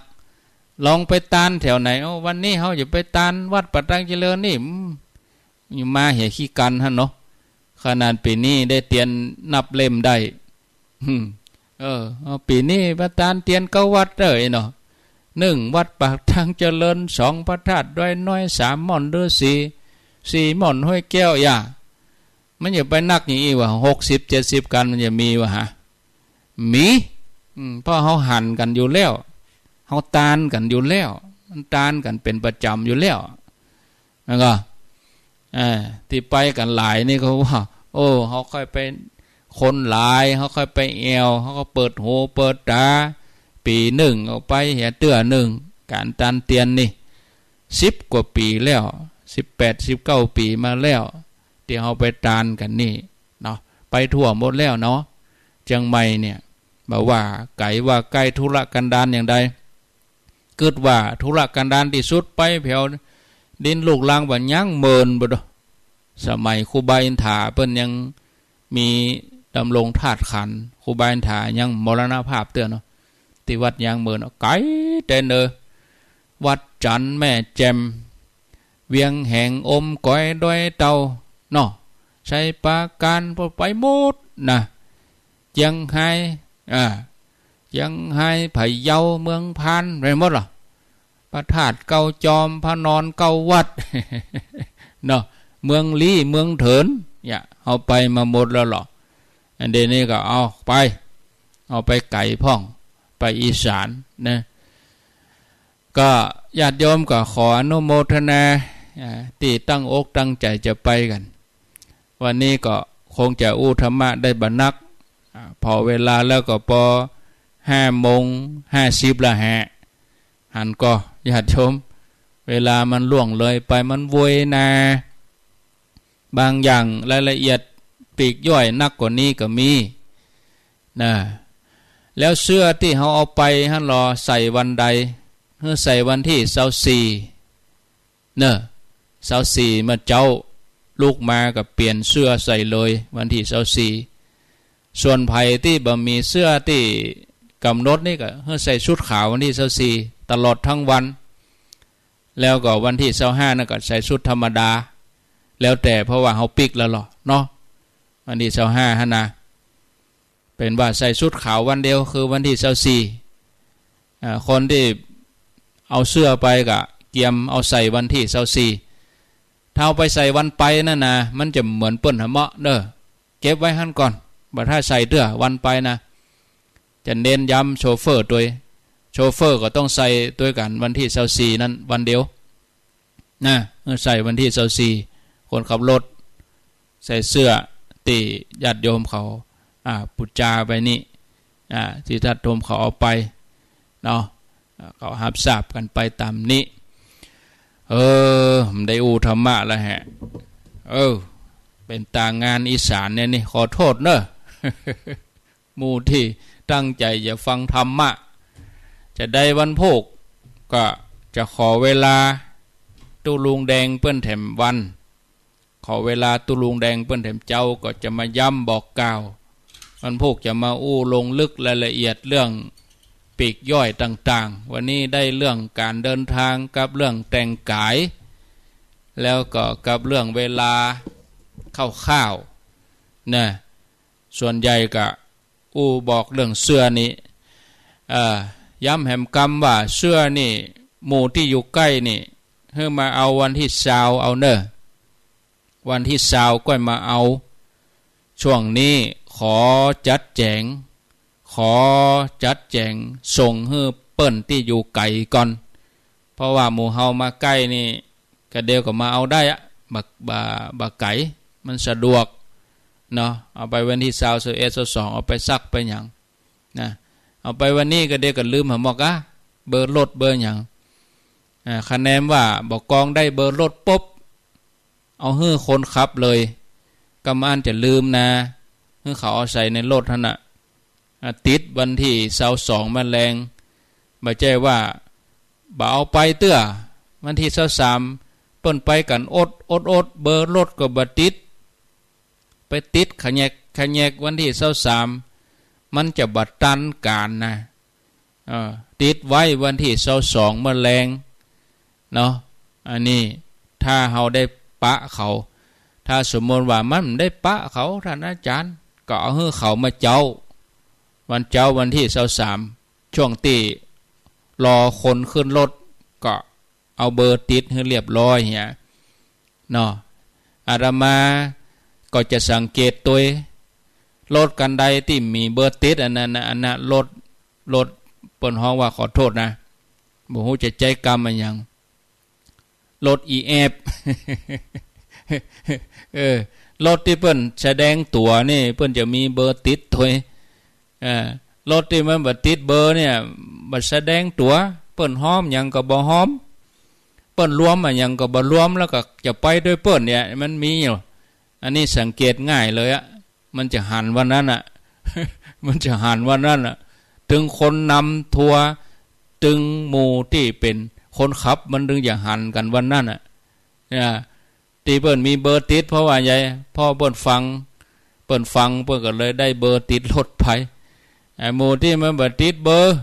ลองไปตานแถวไหน โอ้ วันนี้เฮาจะไปตานวัดป่าตังเจริญนี่ อืม อยู่มาเหียขี้กั๋นหั้นเนาะ ขนาดปี๋นี้ได้เตียนนับเล่มได้ อืม เออ เอาปี๋นี้มาตานเตียนเก๊าวัดเน่อเนาะ นึ่งวัดป่าตังเจริญ สองพระธาตุดอยน้อย สามม่อนฤๅษี สี่ม่อนห้วยแก้ว อย่า มันจะไปนักอย่างอี้วะ หกสิบ เจ็ดสิบกั๋นมันจะมีวะฮะ มี อืม เพราะเฮาหันกั๋นอยู่แล้ว เฮาตานกั๋นอยู่แล้ว มันตานกั๋นเป๋นประจ๋ำอยู่แล้ว แล้วก็ เอ่อ ตี้ไปกั๋นหลายนี่ก็ว่า โอ้ เฮาค่อยไป คนหลาย เฮาค่อยไปแอ่ว เฮาก็เปิดหูเปิดต๋า ปี๋นึ่งก็ไปเหียเตื้อนึ่ง ก๋านตานเตียนนี่ สิบกว่าปี๋แล้ว สิบแปด สิบเก้าปี๋มาแล้ว ตี้เฮาไปตานกั๋นนี่เนาะ ไปทั่วหมดแล้วเนาะ เจียงใหม่เนี่ย บ่ว่าไก๋ว่าใก้ ทุรกันดารอย่างใด กึ๊ดว่าทุรกันดารตี้สุด ไปแผวดินลูกรังบ่ายังเมินบ่ดอ สมัยครูบาอินทาเปิ้นยังมีดำรงธาตุขันธ์ ครูบาอินทายังมรณภาพเตื้อเนาะ ตี้วัดยางเมินเนาะ ไก๋แต๊เน่อ วัดจั๋นทน์ แม่แจ่ม เวียงแหง อมก๋อย ดอยเต่า เนาะ ชัยปราการ ไปหมดนะ เจียงฮาย อ่า เจียงฮาย พะเยา เมืองพาน ไปหมดละ พระธาตุเก้าจอม พระนอนเก้าวัด เนาะ เมืองลี้ เมืองเถิน เนี่ย เฮาไปมาหมดแล้วเหรอ อันเดี๋ยวนี้ก็เอาไป เอาไปไก๋พ่อง ไปอีสานนะ ก็ญาติโยมก็ขออนุโมทนา อ่า ตี้ตั้งอกตั้งใจ๋จะไปกั๋น วันนี้ก็คงจะอู้ธรรมะได้บ่นัก อ่า ผ่อเวลาแล้วก็ปอห้าโมงห้าสิบละแหะ หันก่อ ญาติโยม เวลามันล่วงเลยไป มันไวนา บางอย่างรายละเอียดปลีกย่อยนักกว่านี้ก็มี นะ แล้วเสื้อตี้เฮาเอาไปหั้นลอ ใส่วันใด หื้อใส่วันตี้ซาวสี่ เน่อ ซาวสี่เมื่อเจ๊า ลุกมาก็เปลี่ยนเสื้อใส่เลย วันตี้ซาวสี่ ส่วนใผตี้บ่มีเสื้อตี้ก๋ำหนดนี่ก็หื้อใส่ชุดขาววันตี้ซาวสี่ ตลอดตึงวัน แล้วก็วันตี้ซาวห้านั่นก็ใส่ชุดธรรมดา แล้วแต่ เพราะว่าเฮาปิ๊กแล้วลอเนาะ วันตี้ซาวห้าหั้นนะ เป๋นว่าใส่ชุดขาววันเดียว คือวันตี้ซาวสี่ อ่า คนตี้ เอาเสื้อไปก็เกียมเอาใส่วันตี้ซาวสี่ ถ้าเอาไปใส่วันไปนั่นนะ มันจะเหมือนเปิ้นหาเหมาะเน่อ เก็บไว้หั้นก่อน บ่ถ้าใส่เตื้อวันไปนะ จะเน้นย้ำโชเฟอร์ตวย โชเฟอร์ก็ต้องใส่ตวยกั๋นวันตี้ซาวสี่นั้นวันเดียวนะ เออ ใส่วันตี้ซาวสี่ คนขับรถ ใส่เสื้อตี้ญาติโยมเขา อ่า ปู๋จาไปนี่ อ่า ตี้ญาติโยมเขาเอาไปเนาะ อ่า เขาฮับทราบกั๋นไปต๋ามนี้ เออ มันได้อู้ธรรมะแล้วแหะ เออ เป๋นต๋างานอีสานเนี่ยนี่ ขอโต้ษเน่อ หมู่ตี้ตั้งใจ๋จะฟังธรรมะ จะได้วันพูก ก็จะขอเวลาตุ๊ลุงแดงเปิ้นแถมวัน ขอเวลาตุ๊ลุงแดงเปิ้นแถมเจ๊า ก็จะมาย้ำบอกกล่าว วันพูกจะมาอู้ลงลึกรายละเอียดเรื่องปลีกย่อยต่างๆ วันนี้ได้เรื่องก๋านเดินตางกับเรื่องแต่งก๋าย แล้วก็กับเรื่องเวลาคร่าวๆ นะ ส่วนใหญ่ก็อู้บอกเรื่องเสื้อนี่ เอ่อ ย้ำแหมกำว่าเสื้อนี่ หมู่ตี้อยู่ใก้นี่ หื้อมาเอาวันตี้ซาวเอาเน่อ วันตี้ซาวก้อยมาเอา ช่วงนี้ขอจัดแจ๋ง ขอจัดแจ๋งส่งหื้อเปิ้นตี้อยู่ไก๋ก่อน เพราะว่าหมู่เฮามาใก้นี่ กะเดียวก็มาเอาได้อะ บ่ บ่ บ่ไก๋ มันสะดวกเนาะ เอาไปวันตี้ซาว ซาวเอ็ด ซาวสอง เอาไปซักไปหยังนะ เอาไปวันนี้กะเดียวก็ลืมหาหมอกอะ เบอร์รถเบอร์หยัง อ่า คะแนนว่าบ่กองได้เบอร์รถปุ๊บ เอาหื้อคนขับเลย กำอั้นจะลืมนะ หื้อเขาเอาใส่ในรถหั้นน่ะ อ่า ติดวันตี้ซาวสองมาแลง บ่ใจ้ว่า บ่เอาไปเตื้อ วันตี้ซาวสาม เปิ้นไปกั๋นอดอดอด เบอร์รถก็บ่ติด ไปติดขะแยกขะแยกวันตี้ซาวสาม มันจะบ่ตันก๋านนะ เออ ติดไว้วันตี้ซาวสองมาแลงเนาะ อันนี้ถ้าเฮาได้ปะเขา ถ้าสมมุติว่ามันบ่ได้ปะเขา ต้านอาจ๋ารย์ ก็เอาหื้อเขามาเจ๊า วันเจ๊าวันตี้ซาวสาม ช่วงตี้รอคนขึ้นรถ ก็เอาเบอร์ติดหื้อเรียบร้อยเหียเนาะ อาตมาก็จะสังเกตตวย รถคันใดตี้มีเบอร์ติด อันนั้นน่ะ อันนั้นรถ รถเปิ้นฮ้องว่า ขอโต้ษนะ บ่ฮู้จะใจ๊กำอะหยัง รถอีแอบ เออ รถตี้เปิ้นแสดงตั๋วนี่ เปิ้นจะมีเบอร์ติดตวย เออ รถตี้มันบ่ติดเบอร์เนี่ย บ่แสดงตั๋ว เปิ้นฮ้อมหยังก็บ่ฮ้อม เปิ้นรวมอะหยังก็บ่รวม แล้วก็จะไปตวยเปิ้นเนี่ย มันมีอยู่ อันนี้สังเกตง่ายเลยอะ มันจะหันวันนั้นน่ะ มันจะหันวันนั้นน่ะ ตึงคนนำทัวร์ ตึงหมู่ตี้เป๋นคนขับ มันตึงจะหันกั๋นวันนั้นน่ะ เนี่ย ตี้เปิ้นมีเบอร์ติด เพราะว่าใหญ่ เพราะเปิ้นฟัง เปิ้นฟัง เปิ้นก็เลยได้เบอร์ติดรถไป ไอ้หมู่ตี้มันบ่ติดเบอร์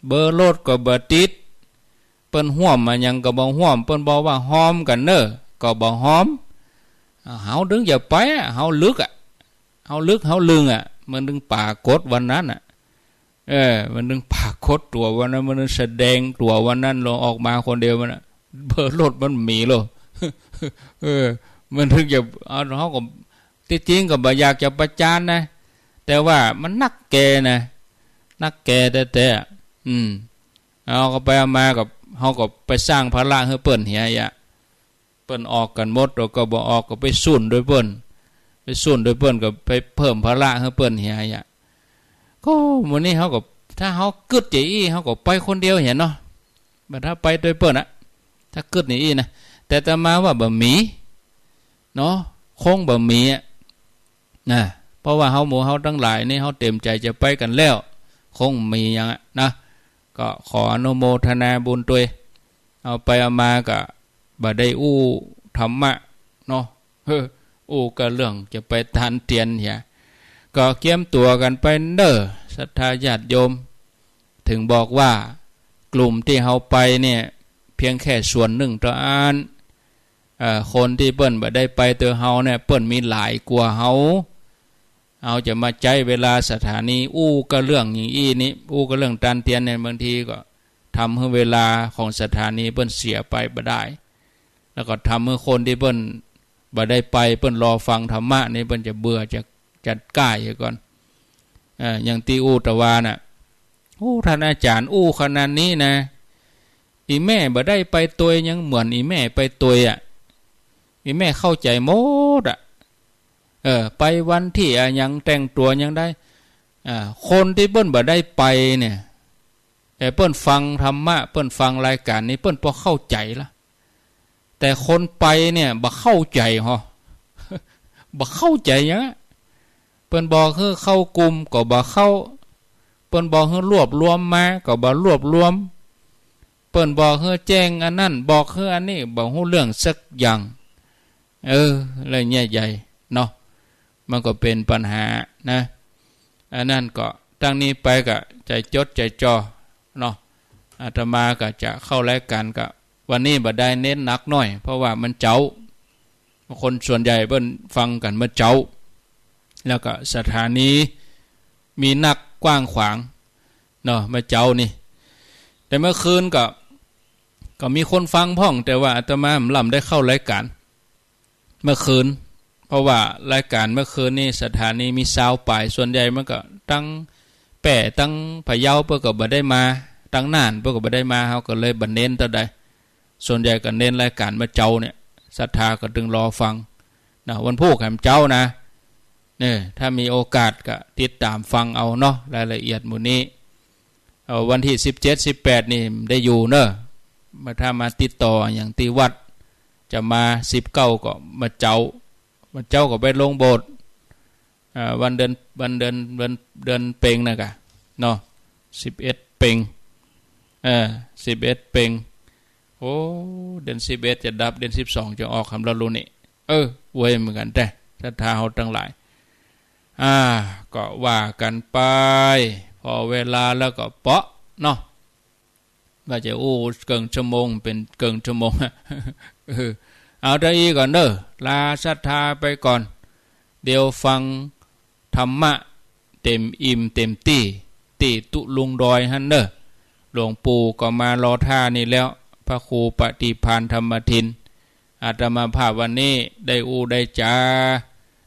เบอร์รถก็บ่ติด เปิ้นฮ้อมอะหยังก็บ่ฮ้อม เปิ้นบอกว่าฮ้อมกั๋นเน่อ ก็บ่ฮ้อม เฮาตึงจะไปอะ เฮาลึกอะ เฮาลึก เฮาลึงอะ มันตึงปรากฏวันนั้นน่ะ เออ มันตึงปรากฏตั๋ววันนั้น มันตึงแสดงตั๋ววันนั้น ลงออกมาคนเดียวมันน่ะ เบอร์รถมันมีโล เออ มันตึงจะ เอา เฮาก็ ตี้จริงก็บ่อยากจะประจานนะ แต่ว่ามันนักแก่นะ นักแก่แต๊ๆ อืม เอาก็ไปเอามาก็ เฮาก็ไปสร้างภาระหื้อเปิ้นเหียอะ เปิ้นออกกั๋นหมด แล้วก็บ่ออกก็ไปซุ่นตวยเปิ้น ไปซุ่นตวยเปิ้นก็ไปเพิ่มภาระหื้อเปิ้นเหียอะ ก็มื้อนี้เฮาก็ ถ้าเฮากึ๊ดจะอี้ เฮาก็ไปคนเดียวเหียเนาะ บ่ถ้าไปตวยเปิ้นอะ ถ้ากึ๊ดจะอี้นะ แต่อาตมาว่าบ่มีเนาะ คงบ่มีอะ นะ เพราะว่าเฮาหมู่เฮาตังหลายนี่ เฮาเตรียมใจ๋จะไปกั๋นแล้ว คงมีหยังอะนะ ก็ขออนุโมทนาบุญตวย เอาไปเอามาก็บ่ได้อู้ธรรมะเนาะ เฮ้อ อู้ก็เรื่องจะไปตานเตียนเหีย ก็เกียมตั๋วกั๋นไปเน่อ ศรัทธาญาติโยม ถึงบอกว่ากลุ่มตี้เฮาไปเนี่ย เพียงแค่ส่วนนึ่งเต้าอั้น เอ่อ คนตี้เปิ้นบ่ได้ไปตวยเฮาเนี่ย เปิ้นมีหลายกว่าเฮา เฮาจะมาใจ๊เวลาสถานีอู้ก็เรื่องอย่างอี้นี่ อู้ก็เรื่องตานเตียนเนี่ย บางทีก็ ทำหื้อเวลาของสถานีเปิ้นเสียไปบ่ได้ แล้วก็ทำหื้อคนตี้เปิ้นบ่ได้ไป เปิ้นรอฟังธรรมะนี่ เปิ้นจะเบื่อ จะ จะก้ายก่อน เอ่อ อย่างตี้อู้ตะวาน่ะ อู้ ต้านอาจ๋ารย์อู้ขนาดนี้นะ อี่แม่บ่ได้ไปตวยยังเหมือนอี่แม่ไปตวยอะ อี่แม่เข้าใจ๋หมดอะ เออ ไปวันตี้อะหยังแต่งตั๋วหยังได้ อ่า คนตี้เปิ้นบ่ได้ไปเนี่ย แต่เปิ้นฟังธรรมะ เปิ้นฟังรายก๋านนี้ เปิ้นปอเข้าใจ๋ละ แต่คนไปเนี่ยบ่เข้าใจ๋ฮอ บ่เข้าใจ๋หยังอะ เปิ้นบอกหื้อเข้ากลุ่มก็บ่เข้า เปิ้นบอกหื้อรวบรวมมาก็บ่รวบรวม เปิ้นบอกหื้อแจ้งอันนั้น บอกหื้ออันนี้ บ่ฮู้เรื่องสักอย่าง เออ แล้วเนี่ยใหญ่เนาะ มันก็เป๋นปัญหานะ อันนั้นก็ ตั้งนี้ไปก็ใจ๋จดใจ๋จ่อเนาะ อาตมาก็จะเข้ารายก๋านก็ วันนี้บ่ได้เน้นหนักหน้อย เพราะว่ามันเจ๊า คนส่วนใหญ่เปิ้นฟังกั๋นเมื่อเจ๊า แล้วก็สถานีมีนักกว้างขวางเนาะ เมื่อเจ๊านี่ แต่เมื่อคืนก็ ก็มีคนฟังพ่อง แต่ว่าอาตมาบ่ล้ำได้เข้ารายก๋าน เมื่อคืน เพราะว่ารายก๋านเมื่อคืนนี่สถานีมีซาวปาย ส่วนใหญ่มันก็ตังแป้ ตังพะเยาเปิ้นก็บ่ได้มา ตังน่านเปิ้นก็บ่ได้มา เฮาก็เลยบ่เน้นเต้าใด ส่วนใหญ่ก็เน้นรายก๋านเมื่อเจ๊าเนี่ย ศรัทธาก็ตึงรอฟังนะ วันพูกแหมเจ๊านะ เนี่ย ถ้ามีโอกาสก็ติดต๋ามฟังเอาเนาะ รายละเอียดหมู่นี้ เอ่อ วันตี้สิบเจ็ด สิบแปดนี่ได้อยู่เนอะ มา ถ้ามาติดต่ออย่างตี้วัด จะมาสิบเก้าก็มาเจ๊า มาเจ๊าก็ไปลงโบสถ์ อ่า วันเดือน วันเดือน เดือน เดือนเป็งนะกะ เนาะ สิบเอ็ดเป็ง เออ สิบเอ็ดเป็ง โอ้ เดือนสิบเอ็ดจะดับ เดือนสิบสองจะออก หำละลุนี่ เออ อวยเหมือนกั๋นแต๊ ศรัทธาเฮาตังหลาย อ่า ก็ว่ากั๋นไป ผ่อเวลาแล้วก็เปาะเนาะ ว่าจะอู้เกิ่งชั่วโมง เป๋นเกิ่งชั่วโมง เออ เอาเต้าอี้ก่อนเน่อ ลาศรัทธาไปก่อน เดี๋ยวฟังธรรมะเต๋มอิ่มเต๋มตี้ ตี้ตุ๊ลุงดอยหั้นเน่อ หลวงปู่ก็มารอต้านี่แล้ว พระครูปฏิภาณธรรมทิน อาตมาภาพวันนี้ได้อู้ได้จ๋า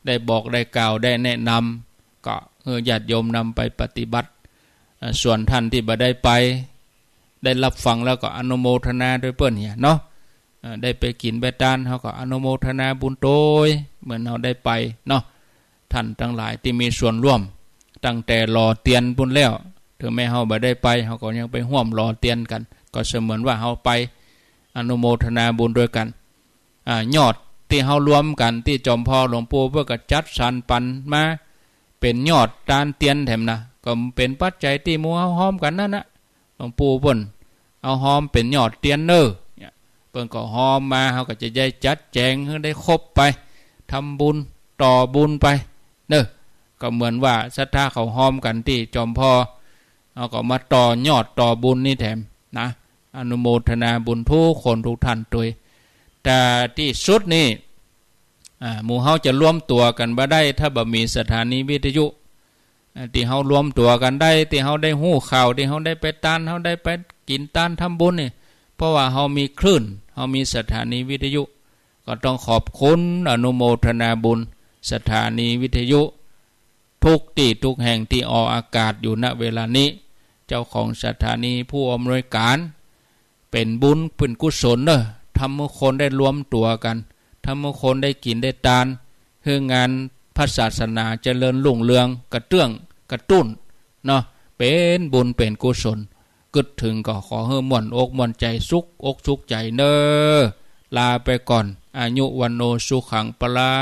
ได้บอกได้กล่าว ได้แนะนำ ก็หื้อญาติโยมนำไปปฏิบัติ อ่า ส่วนต้านตี้บ่ได้ไป ได้ฮับฟังแล้วก็อนุโมทนาตวยเปิ้นเหียเนาะ อ่า ได้ไปกิ๋นไปตาน เฮาก็อนุโมทนาบุญตวย เหมือนเฮาได้ไปเนาะ ต้านตังหลายตี้มีส่วนร่วม ตั้งแต่หล่อเตียนปู้นแล้ว เถิงแม้เฮาบ่ได้ไป เฮาก็ยังไปฮ่วมหล่อเตียนกั๋น ก็เสมือนว่าเฮาไปอนุโมทนาบุญตวยกั๋น อ่า ยอดตี้เฮารวมกั๋นตี้จอมผ่อหลวงปู่เปิ้นก็จัดสรรปันมา เป๋นยอดตานเตียนแถมนะ ก็เป๋นปัจจัยตี้หมู่เฮาฮอมกั๋นนั้นนะ หลวงปู่เปิ้นเอาฮอมเป๋นยอดเตียนเน่อ เนี่ย เปิ้นก็ฮอมมา เฮาก็จะได้จัดแจงหื้อได้ครบไป ทำบุญต่อบุญไปเน่อ ก็เหมือนว่าศรัทธาเขาฮอมกั๋นตี้จอมผ่อ เฮาก็มาต่อยอดต่อบุญนี่แถมนะ อนุโมทนาบุญทุกคนทุกต้านตวย แต่ตี้สุดนี่ อ่า หมู่เฮาจะรวมตั๋วกั๋นบ่ได้ ถ้าบ่มีสถานีวิทยุ อ่า ตี้เฮารวมตั๋วกั๋นได้ ตี้เฮาได้ฮู้ข่าว ตี้เฮาได้ไปตาน เฮาได้ไปกิ๋นตานทำบุญนี่ เพราะว่าเฮามีคลื่น เฮามีสถานีวิทยุ ก็ต้องขอบคุณอนุโมทนาบุญสถานีวิทยุ ทุกตี้ทุกแห่งตี้ออกอากาศอยู่ ณ เวลานี้ เจ้าของสถานี ผู้อำนวยก๋าน เป๋นบุญเป๋นกุศลเน่อ ทำหื้อคนได้รวมตั๋วกั๋น ทำหื้อคนได้กิ๋นได้ตาน หื้องานพระศาสนาเจริญรุ่งเรือง กระเตื้องกระตุ้นเนาะ เป๋นบุญเป๋นกุศล กึ๊ดเถิงก็ขอหื้อม่วนอกม่วนใจ๋ สุขอกสุขใจ๋เน่อ ลาไปก่อน อายุวัณโณสุขังพลัง